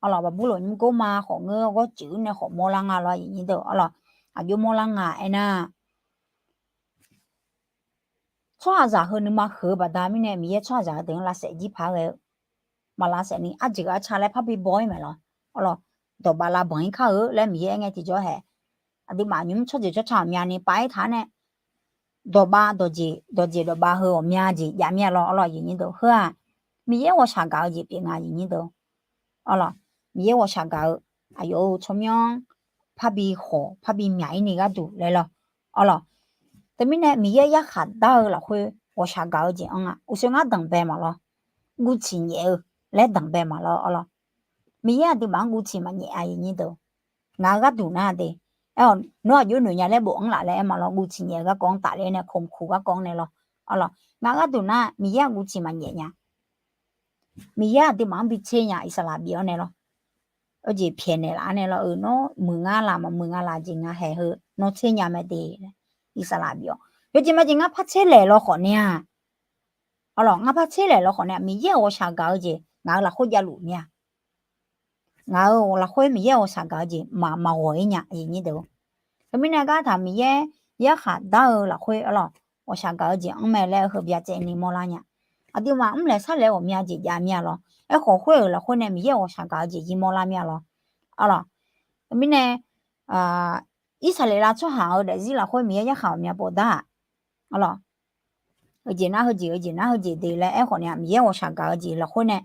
arlawq. Baqburloq nymrgor ma khawf ngeur ghawr cuif-ir nae khawf mawrlar nga lawr aqyuif aqnyir deuq arlawq. Aqjox mawrlar nga aernar, tsawrhaqzaq heu nuima huiq-eu baqda mirnae Miqyaer tsawrhaqzaq-eu deuq-anr lavsaef jir paq-aer ghae-eu maqlavsaef ni arjeuq arca laer parbi baw-ir maeq lawr arlawq. Dawqbav lavbanq-ir kar-eu laer Miqyaer aer ngae tiqjawr haeq, aqduimaf nymr tsawrjeuq tsawrca ghawqmyani pav-aer taq-aer nae dawqbav dawqjeq dawqjeq dawqbav heu ghawqmya jeq jav mir-a lawr arlawq aqyuif aqnyir deuq. Heu-aq Miqyaer ghawqshaq gaq-eu jeq pyeuf nga aqyuif aqnyir deuq arlawq. Miqyaer ghawqshaq gaq-eu aqyawf-euq tsawrmyanr parbi khawq parbi myaq-ir ni gharduq laer lawr arlawq. Teumirnae Miqyaer yarkhaq dar-eu lafkhoer ghawqshaq gaq-eu jeq anr-a. Uqshoe ngar danqbae maqlawr, guvciq nyaef-eu laer danqbae maqlawr arlawq. Miqyaer aqduimaf-anr guvciq maqnyaef aqyuif aqnyir deuq. Ngaq-eu gharduq nar de, aer-awq nawr aqjox noeq nya laer bofanr laf laer aer maqlawr, guvciq nyaef-eu garkawv-anr tafler nae kamqkuq garkawv-anr nae lawr arlawq. Ngaq-eu gharduq nar Miqyaer-aq guvciq maqnyaef nya. Miqyaer aqduimaf-anr bi tser nya Irsaqlaq bif-awr nae lawr. Eur jeq pyaeqnaeq laf-awr nae lawr, eu nawr muiq nga laf maqmuiq nga laf jeq nga haeq heu nawr tser nya mae de laer. Irsaqlaq bif-awr yawjeq majeq ngar par tser laeq lawkhawf nae-aq arlawq, ngar par tser laeq lawkhawf nae-aq Miqyaer-euq ghawqshaq gaq-eu jeq ngaq-euq lafkhoer javluf mir-a. Ngaq-euq lafkhoer Miqyaer-euq ghawqshaq gaq-eu jeq maq maqghawq-ir nya aqyuif aqnyir deuq. Teumirnae gar taq Miqyaer yarkhaq dar-eu lafkhoer arlawq ghawqshaq gaq-eu jeq anr mae laer heu byacaevni mawrlar nya. Aqduimaf mrlaeq sarlaeq ghawqmya jeq jav mir-a lawr. Aerkhawf khoer-euq lafkhoer nae Miqyaer-euq ghawqshaq gaq-eu jeq jir mawrlar mir-a lawr arlawq. Mirnae Irsaqleqlav tsawrhaq-euq daefzir lafkhoer Miqyaer yarkhaq ghawqmya pov dar-aq arlawq, heujeq nar heujeq heujeq nar heujeq de laer aerkhawf nae-aq Miqyaer ghawqshaq gaq-eu jeq lafkhoer nae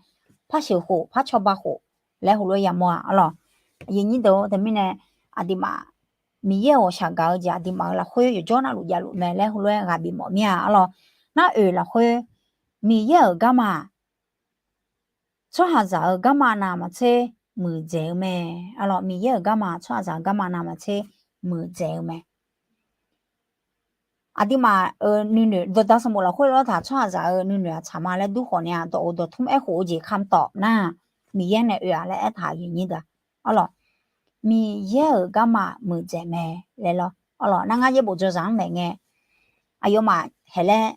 par sheuq khof par cawba khof laer heulof-aer yamawr-a arlawq. Aqyuif aqnyir deuq-or, teumirnae aqduimaf Miqyaer-euq ghawqshaq gaq-eu jeq aqduimaf-euq lafkhoer yawqjawr navluf javluf mae laer heulof-aer ghaq bifmawf mir-a arlawq. Nar oeq lafkhoer Miqyaer-euq garma-aq tsawrhaqzaq-euq garma navmaqtser muiqdzaeq-eu mae arlawq. Miqyaer-euq garma tsawrhaqzaq-euq garma navmaqtser muiqdzaeq-eu mae. Aqduimaf-euq nuinoeq dawqda sanqbof lafkhoer lawr taq tsawrhaqzaq-euq nuinoeq aqtsaq ma laer dur khawf nae-aq dawq-euq dawqtmr aerkhof-eu jeq kamq tawf nar Miqyaer nae oe-a laer aertaq aqyuif aqnyir deuq arlawq. Miqyaer-euq garma muiqdzaeq mae laer lawr arlawq. Nar ngar yaerbof dzawzaq-anr maeq ngae aqyawfmaf haeq laer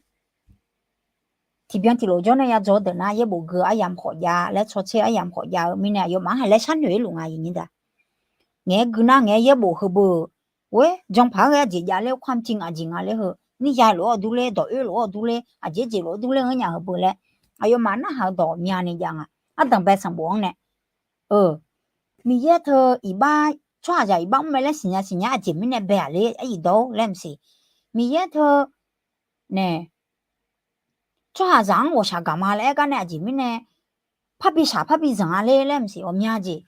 tiqbyan tiqlof jawr nae yadzaw deuq nar yaerbof gui-eu aryamq khawf jav laer tsawrtser aryamq khawf jav-eu mirnae aqyawfmaf-anr haeq laer sharnoeq-ir luf nga aqyuif aqnyir deuq. Ngaeq-aer gui nar ngaeq-aer yaerbof heubeu-eu ghoer janpaq-aer ghae aqjeq jav ler khoermr jir ngaq jeq nga ler heu nirya lof-awr dur ler dawq oer lof-awr dur ler aqjeq jeq lof-awr dur ler-anr nya heubeu laer aqyawfmaf narhaq-eu dawq myavni jav nga. Ardanqbae sanqbof-anr nae Miqyaer teu iqbax tsawrhaqzaq iqbax mr mae laer siqnya siqnya aqjeq mirnae bae-aq ler aryif dawr-or laer maqsiq. Miqyaer teu nae tsawrhaqzaq-anr ghawqshaq gaq ma laer aer gar nae aqjeq mirnae parbi shaq parbi zanq-a ler laer maqsiq. Ghawqmya jeq,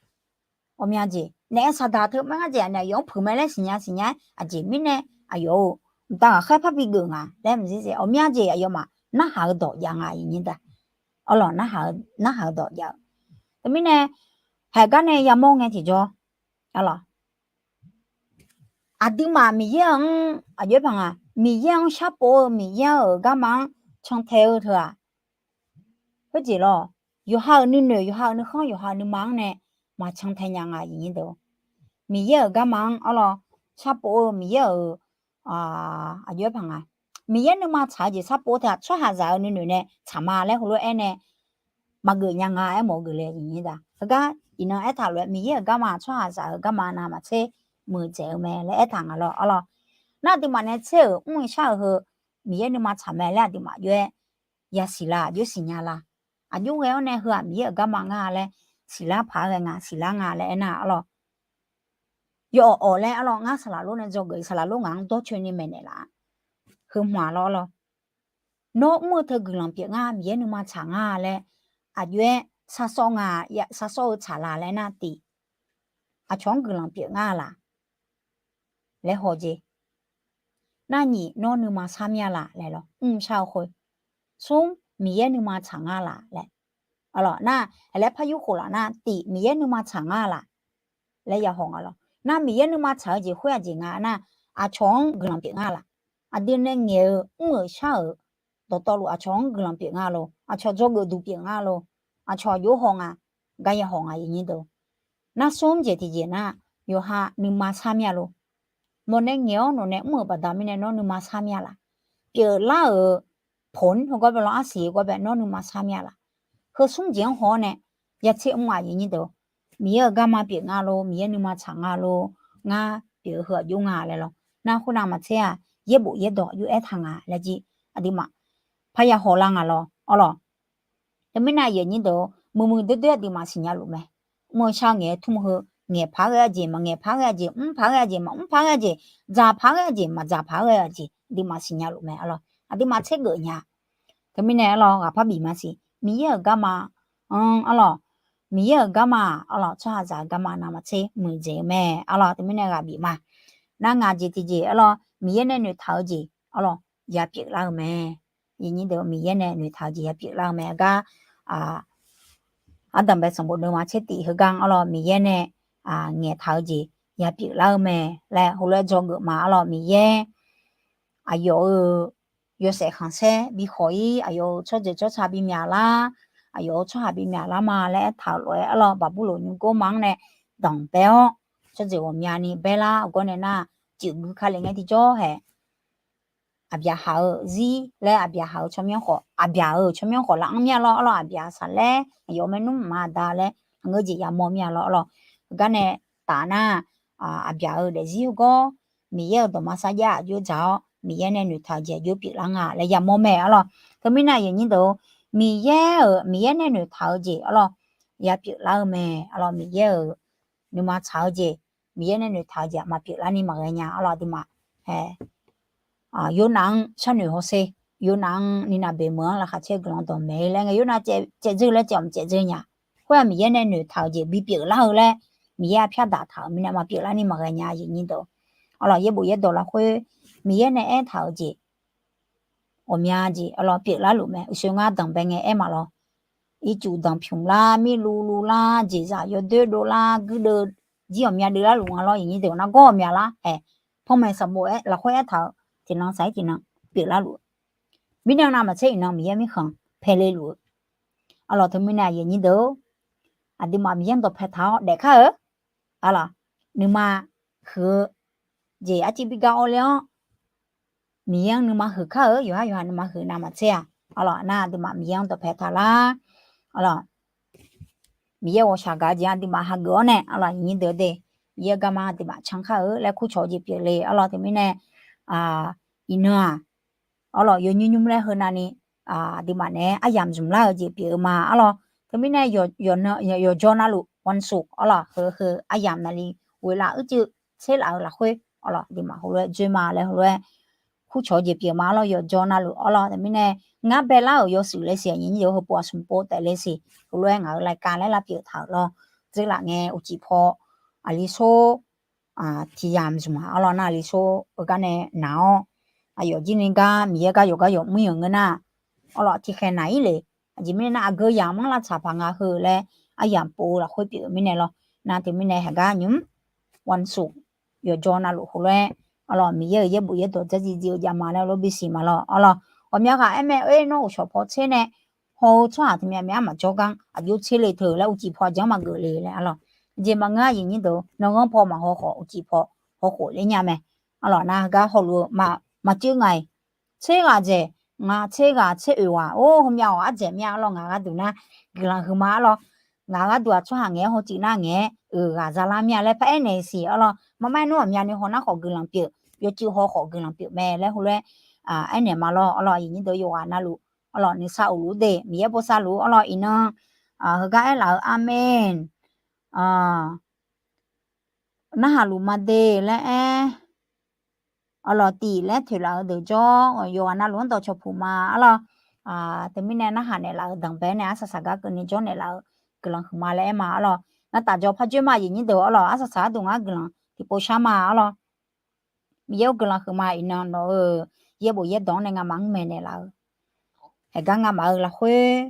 ghawqmya jeq naeq-aer saqdaq teu mar ngar jeq aqnaeq aqyawf-anr puiq mae laer siqnya siqnya-aer aqjeq mirnae aqyawf-euq mqtav ghaqkhaer parbi geuf nga laer maqzir zae. Ghawqmya jeq aqyawfmaf narhaq-eu dawq jav nga, aqyuif nyir deuq. Arlawq, narhaq-eu dawq jav-eu. Teumirnae, haeq gar nae yamawr ngae tiqjawr, arlawq, aqduimaf Miqyaer-anr aqjox-aer paq nga, Miqyaer-anr sharpov-eu Miqyaer-euq garma-anr cantae-eu teu-aq, khoerjeq lawr, yawqha-euq nuinoeq, yawqha-euq nuikhanr, yawqha-euq nuima-anr nae maqcan tae nya nga, aqyuif nyir deuq. Miqyaer-euq garma-anr arlawq, sharpov-eu Miqyaer-euq aqjox-aer paq nga. Miqyaer nuima tsaq-eu jeq sharpov teu-aq, tsawrhaqzaq-euq nuinoeq nae tsaq ma laer heulof-aer nae maqgeuf nya nga aermawf-eu geufle, aqyuif nyir deuq. Heugar iqnan aertaq lof-aer, Miqyaer-euq garma tsawrhaqzaq-euq garma navmaqtser muiqdzaeq-eu mae laer aertaq nga lawr, arlawq. Nar aqduimaf nae tser-euq mr-eu shar-eu heu Miqyaer nuima tsaq mae laer aqduimaf jov-aer yasiq la, aqjox siqnya la? Aqjox ghae-awr nae heu-aq Miqyaer-euq garma nga laer siqlar paq-aer ghae nga, siqlar nga laer aernar, arlawq, yawawq awq laer, arlawq, ngar saqlaq lor nae dzawgeuf-i, saqlaq lor ngaq-anr dawrcoeni maeqnaeq laf-a. Heu hmq-aq lawr, arlawq, nawr mr-eu teu guiqlanq pyeuf nga, Miqyaer nuima tsaq nga laer aqjox-aer sar sawr nga, sar sawr-eu tsaq la laer nar tiq, aqcawq-anr guiqlanq pyeuf nga laf laer haw jeq. Nar nyiq, nawr nuima sar mir-a laf laer lawr, mr-eu shar-eu khoer. Smr, Miqyaer nuima tsaq nga laf laer. Arlawq, nar, aqlaer par yur khof laf nar, tiq, Miqyaer nuima tsaq nga laf laer ya haw nga lawr. Nar Miqyaer nuima tsaq-eu jeq khoer aqjeq nga nar, aqcawq-anr guiqlanq pyeuf nga laf. Aqdui nae ngaeq-eu mr-euq shar-euq dawqtawvluf aqcawq-anr guiqlanq pyeuf nga lor, aqcawq dzawgeuf duq pyeuf nga lor, aqcawq aqjox haw nga, gar ya haw nga, aqyuif nyir deuq. Nar smr jeq tiqjeq nar, yawqha nuima sar mir-a lor. Nawq nae ngaeq-awr nawq nae mr-euq baqda mirnae nawr nuima sar mir-a laf? Pyeuflar-euq ponr heugawr bae lawr, arsiq heugawr bae nawr nuima sar mir-a laf? Heu smr jeq-anr haw-awr nae ya tser mr-aq, aqyuif nyir deuq. Miqyaer-euq garma pyeuf nga lor, Miqyaer nuima tsaq nga lor, ngar pyeuf-eu heu aqjox nga laer lawr. Nar khoernav maqtser-aq, yaerbof yaerdawq aqjox aertaq nga laer jir aqduimaf parya hawlar nga lawr, arlawq. Teumirnae aqyuif nyir deuq, muiqmuiq doerdoer aqduimaf siqnya luf mae. Mr-eu shar ngaeq-eu tmr heu, ngaeq paq-aer ghae-eu jeq, maqngaeq paq-aer ghae-eu jeq, mr paq-aer ghae-eu jeq, maqmr paq-aer ghae-eu jeq, dzaq paq-aer ghae-eu jeq, maqdzaq paq-aer ghae-eu jeq, aqduimaf siqnya luf mae, arlawq. Aqduimaf tser geuf nya. Teumirnae arlawq, ghaq parbi maqsiq, Miqyaer-euq garma-anr, arlawq, Miqyaer-euq garma, arlawq, tsawrhaqzaq-euq garma navmaqtser muiqdzaeq-eu mae, arlawq. Teumirnae ghaq bif ma. Nar ngaq jeq tiqjeq, arlawq, Miqyaer nae noeqtaq-eu jeq, arlawq, ya pyeuflar-eu mae. Aqyuif nyir deuq, Miqyaer nae noeqtaq-eu jeq ya pyeuflar-eu mae. Gar, ardanq bae sanqbof deuvma tser tif heugar-anr, arlawq, Miqyaer nae ngaeqtaq-eu jeq ya pyeuflar-eu mae laer heulof-aer dzawgeuf ma, arlawq. Miqyaer aqyawf-euq yawshaef khanqsaer bi khawq-ir, aqyawf-euq tsawrjeuq tsawrca bi myaqlar, aqyawf-euq tsawrhaq bi myaqlar ma laer aertaq-euq lof-aer, arlawq, Baqburloq nymrgor ma-anr nae danqbae-awr, tsawrjeuq ghawqmyani baerlar-awr gawr nae nar, cifgui kale ngae tiqjawr hae, Aqbyaqhaq-euq zir laer, Aqbyaqhaq-euq tsawrmyanr khawf, Aqbyaq-euq tsawrmyanr khawf lar anr mir-a lawr, arlawq, Aqbyaqhaq saqlaer aqyawf-euq maernmr maqda laer haqngeur jeq yamawr mir-a lawr, arlawq. Heugar nae taf nar, Aqbyaq-euq daefzir hawgawr, Miqyaer-euq dawqma sarjax aqjox dzaq-awr, Miqyaer nae noeqtaq-eu jeq aqjox pyeuflar nga laer yamawr mae, arlawq. Teumirnae aqyuif nyir deuq-or, Miqyaer-euq, Miqyaer nae noeqtaq-eu jeq, arlawq, ya pyeuflar-eu mae, arlawq. Miqyaer-euq nuima tsaq-eu jeq, Miqyaer nae noeqtaq-eu jeq maqpyeuflar ni maqghae nya, arlawq, aqduimaf. Yonaf-anr sharnoeq hawsher, Yonaf-anr nirnav beq meuq-anr laqkhaq caer-eu guiqlanq dawqmaeq-ir laer ngae, Yonaf caevdzeur laer caevmq caevdzeur nya. Khoer-aq Miqyaer nae noeqtaq-eu jeq bipyeuf lar-eu laer, Miqyaer arpyar daqtaq-euq mirnae maqpyeuflar ni maqghae nya, aqyuif nyir deuq. Arlawq, yaerbof yaerdawq lafkhoer Miqyaer nae aertaq-euq jeq ghawqmya jeq, arlawq, pyeuflar luf mae. Uqshoe ngar danqbae ngae aer ma lawr. Ircuf danqpymq lar, mirluv luv lar, jeqzaq yawdoer dov lar, guirdeuv jir ghawqmya deuvlar luf nga lawr, aqyuif nyir deuq. Nargawr ghawqmya lar-aer, panmaeq sanqbof-aer lafkhoer aertaq-euq tiqnan saq-ir tiqnan pyeuflar luf-eu mirnae navmaqtser iqnan Miqyaer mirkhanq paele luf-eu. Arlawq, teumirnae aqyuif nyir deuq-or, aqduimaf Miqyaer-anr dawqpae taq-awr daefkar-eu, arlawq, nuima huiq-eu jeq arciv bi gar awr ler-awr, Miqyaer-anr nuima huiq kar-eu, yawqhar yawqha nuima huiq navmaqtser-aq, arlawq, nar aqduimaf Miqyaer-anr dawqpae taq lar, arlawq, Miqyaer ghawqshaq gaq-eu jeq aqduimaf hageuf-awr nae, arlawq, aqyuif nyir deuq-or de, Miqyaer-euq garma aqduimaf cankar-eu laer kurcawq-eu jeq pyeufle, arlawq. Teumirnae iqnan-aq, arlawq, yawnymr nymr laer heu navni aqduimaf naeq-aer aryamq zmq lar-eu jeq pyeuf-eu ma, arlawq. Teumirnae yawqjawr navluf วันศุกร์, arlawq, heu heu aryamq navli ghoeqlaf uicuiv tserlaf-eu lafkhoer, arlawq, aqduimaf heulof-aer dzoer ma laer heulof-aer kurcawq-eu jeq pyeuf ma, arlawq. Yawqjawr navluf, arlawq, teumirnae ngar baelar-euq yawshuif laer siq, aqyuif nyir deuq-or, heupov aqsmq pov taef le siq, heulof-aer ngaq-euq รายการ laer lavpyeuf taq-euq lawr. Dzeurlaf ngae uqcif paw aqli sor tiq yamq zmq-aq, arlawq, nar aqli sor-eu gar nae naq-awr aqyawf jir ni gar Miqyaer gar yawqgar yawq mr-anr ngeur nar, arlawq tiqkhaeq naq-ir le. Aqjeq mirnae nar, aqgeu yamq-anr lavtsaq paq nga heu laer aryamq pov-eu lafkhoer pyeuf-euq mirnae lawr. Nar teumirnae haqgar nymq-mr วันศุกร์ yawqjawr navluf heulof-aer, arlawq Miqyaer-euq yaerbof yaerdawq dzardziv dziv-eu jav ma laer lof bisiq ma lawr. Arlawq ghawqmya ghaq aer mae, oer nawr uqshawq paw tser nae haw-eu tsawrhaq teu myav myav-anr maqjawr gar aqjox tser le teu laer uqcif paw aqjeq-anr maqgeuf le laer arlawq. Jeq maqngeur aqyuif nyir deuq, nawq-anr paw maqhaw khawf uqcif paw haw khof ler nya mae. Arlawq nar heugar hawluf-eu maqcuiv nga-iq, tser ghaq dzaeq, ngaq tser ghaq tser oeq ghaq, or heumyav-awq ardzaeq mir-a arlawq. Ngaq gharduq nar guiqlanq huiqma arlawq. Ngaq gharduq-aq tsawrhaq ngaeq-aer hawciv nar ngaeq-aer oeq ghaq zalar mir-a laer paraer naeq siq arlawq. Maqmaer nmr aqmyavni haw nar khawf guiqlanq pyeuf, yawcuiv haw khawf guiqlanq pyeuf mae laer heulof-aer aernaeq ma lawr. Arlawq aqyuif nyir deuq yawqghaq navluf arlawq nuisar of luf-ur de, Miqyaer bosav luf-ur arlawq. Iqnan heugar aerlaf-eu amen. Narhaq luf ma de laer aer, arlawq tif laer toeqlaf-eu deuq jawr, yawqghaq navluf-anr dawqcawq puq ma arlawq. Teumirnae narhaq naeqlaf-eu danqbae nae arsaq saqgar keuvni jawr naeqlaf-eu guiqlanq huiqma laer aer ma arlawq. Nartaf jawr par joer ma aqyuif nyir deuq arlawq. Arsaq saq gharduq ngar guiqlanq tiqpov shar ma arlawq. Miqyaer-or guiqlanq huiqma. Iqnan nawq-euq yaerbof yaerdawq-anr nae ngamaf-anr maeqnaeq laf-eu, haqgar ngamaf-euq lafkhoer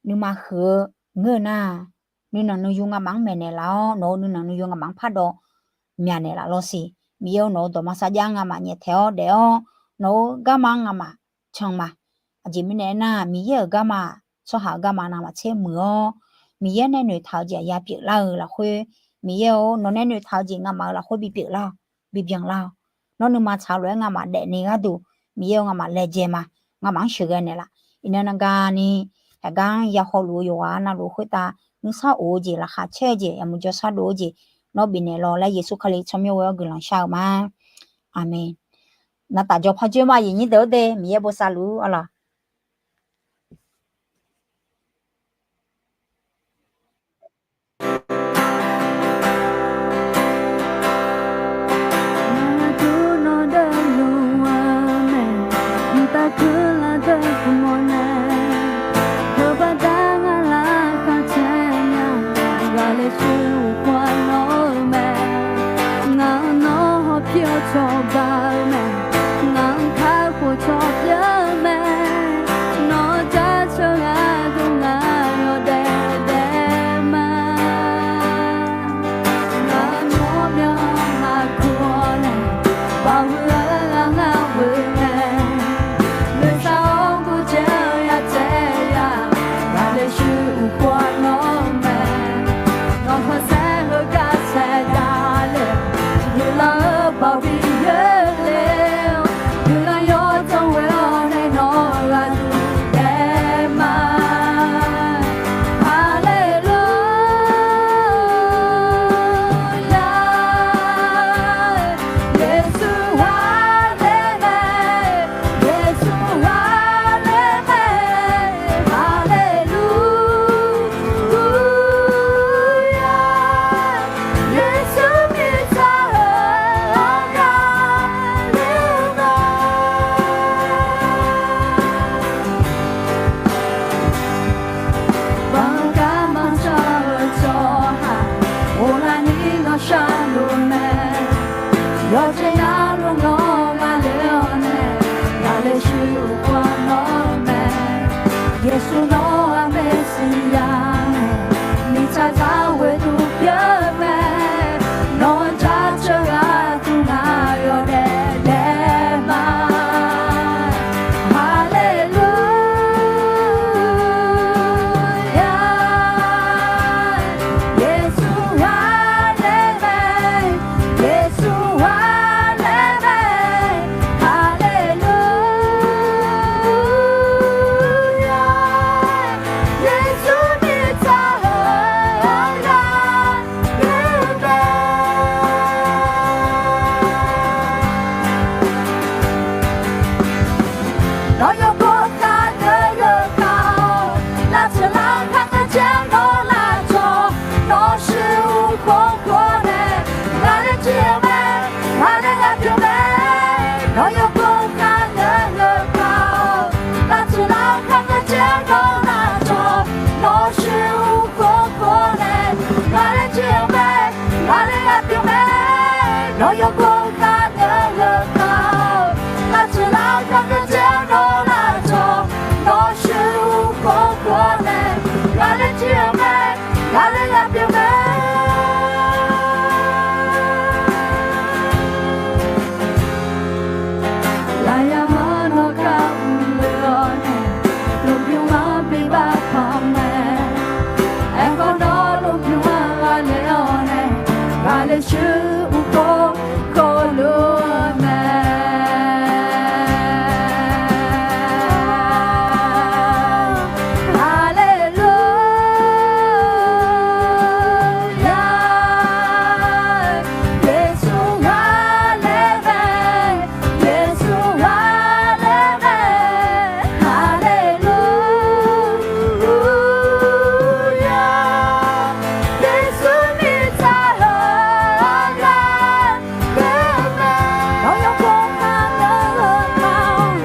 nuima huiq-eu ngeur nar, nuinanq nuiyu ngamaf-anr maeqnaeq laf-awr, nawq-euq nuinanq nuiyu ngamaf-anr pardawv myaqnaeq laf lawr siq. Miqyaer-or nawq-euq dawqma sarjax-anr ngamaf nyaeftaeq-awr daef-awr, nawq-euq garma-anr ngamaf can ma. Aqjeq mirnae aernar, Miqyaer-euq garma-aq tsawrhaq-euq garma navmaqtser muiq-awr, Miqyaer nae noeqtaq-eu jeq aqya pyeuflar-eu lafkhoer, Miqyaer-or nawq nae noeqtaq-eu jeq ngamaf-euq lafkhoer bipyeuf lar-awq, bibyan lar-awq. Nawr nuima tsaq-eu lof-aer ngamaf daefni gharduq, Miqyaer-or ngamaf laejae ma. Ngamaf-anr sheuqghae naeqlaf. Iqnan nanga ni haqgar-anr ya hawluf-eu yawqghaq navluf khoertav nuisar of-eu jeq, laqkhaq caer-eu jeq, yamq jawrshar dov-eu jeq nawr bifnaeq lawq laer Yeqsur Kali tsawrmyanr ghoe-awr guiqlanq shar-eu ma. Aqmeq. Nartaf jawr par joer ma aqyuif nyir deuq-or de, Miqyaer bosav luf-ur arlawq. Nawq deuq luf-eu mae, mqtav keuvlar deuq khmq-awr nae, yawbaq dar ngar laqkhaq caer nya, ghaqle shuir uqkhawf nawr-eu mae, ngaq-anr nawr hawpir-awr cawba-eu mae, ngaq-anr kakhof cawba-eu mae, nawq-anr jaceuq gharduq ngaq yawdaef daef ma. Ngaq-anr nawr myanr maqkuv-awr nae, baqhuiq-eu ghaq ngar ghoe mae, noeqshaq-awr gurjae-eu yatsaev ya, ghaqle shuir uqkhawf nawr-eu mae, nawq khanqsaer heugar saeqdaq le, guiqlanq-eu baoq bi yoer le, guiqlanq yawdzanr ghoe-awr nae nawq ghaqduq daef ma. Haleluya, Yeqsur ghaqler mae, Yeqsur ghaqler mae, haleluya, Yeqsur mirtsaq-eu ghaqler-eu ma. Baqgar maqshar-eu tsawrhaq, ghoflani nawr sharluf mae, yawqjeq navluf nawr ghaqler-awr nae, ghaqle shuir uqkhawf nawr mae, Yeqsur nawr-aq Meqsiya mae, mirtsaq zaq ghoeduq pyeuf-eu mae, nawq-anr jaceuq gharduq ngaq yawdaef daef ma. Haleluya, Yeqsur ghaqler mae, Yeqsur ghaqler mae, haleluya, Yeqsur mirtsaq-eu ghaqler mae. Nawr yawqghaq khargeur-eu kar-awr, lavtsoeq lar khargeur caer nawr lavcawv, nawr shuir uqkhawf khawf nae, ghaqler jir-eu mae, ghaqler ghaq pyeuf mae. Nawr yawqghaq khargeur-eu kar-awr, lavtsoeq lar khargeur caer nawr lavcawv, nawr shuir uqkhawf khawf nae, ghaqler jir-eu mae, ghaqler ghaq pyeuf mae. Nawr yawqghaq khargeur-eu kar-awr, lavtsoeq Aqyawf-anr nawr gar mrluf-awr nae, lmqbymr-anr bi baf panq mae. Aerkhawf nawr lmqbymr-anr ghaqler-awr nae, ghaqler shuir uvkhov khov luf-eu mae. Haleluya. Yeqsur ghaqler mae. Yeqsur ghaqler mae. Haleluya. Yeqsur mirtsaq-eu ghaqler mae. Nawr yawkawr kharngeur-eu ma-awr,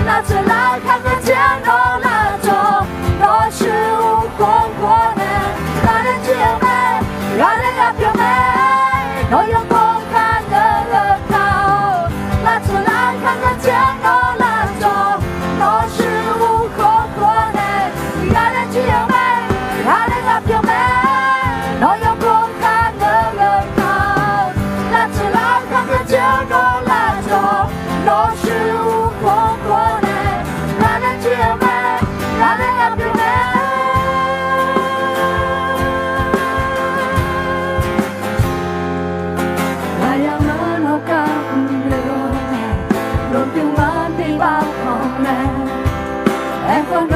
lavtsoeq lavkaq kharjaer nawr lavcawv, nawr shuir uvkhov khov nae, ghaqler jir-eu mae, ghaqler ghaqpyeuf mae. Nawr yawkawr kharngeur-eu ma-awr, lavtsoeq lavkaq kharjaer nawr lavcawv, nawr shuir uvkhov khov nae, ghaqler jir-eu mae, ghaqler ghaqpyeuf mae. Nawr yawkawr kharngeur-eu ma-awr, lavtsoeq lavkaq kharjaer nawr lavcawv, nawr shuir uvkhov khov nae, ghaqler jir-eu mae, ghaqler ghaqpyeuf mae. Aqyawf-anr nawr gar mrluf-awr nae, lmqbymr-anr bi baf panq mae. Aerkhawf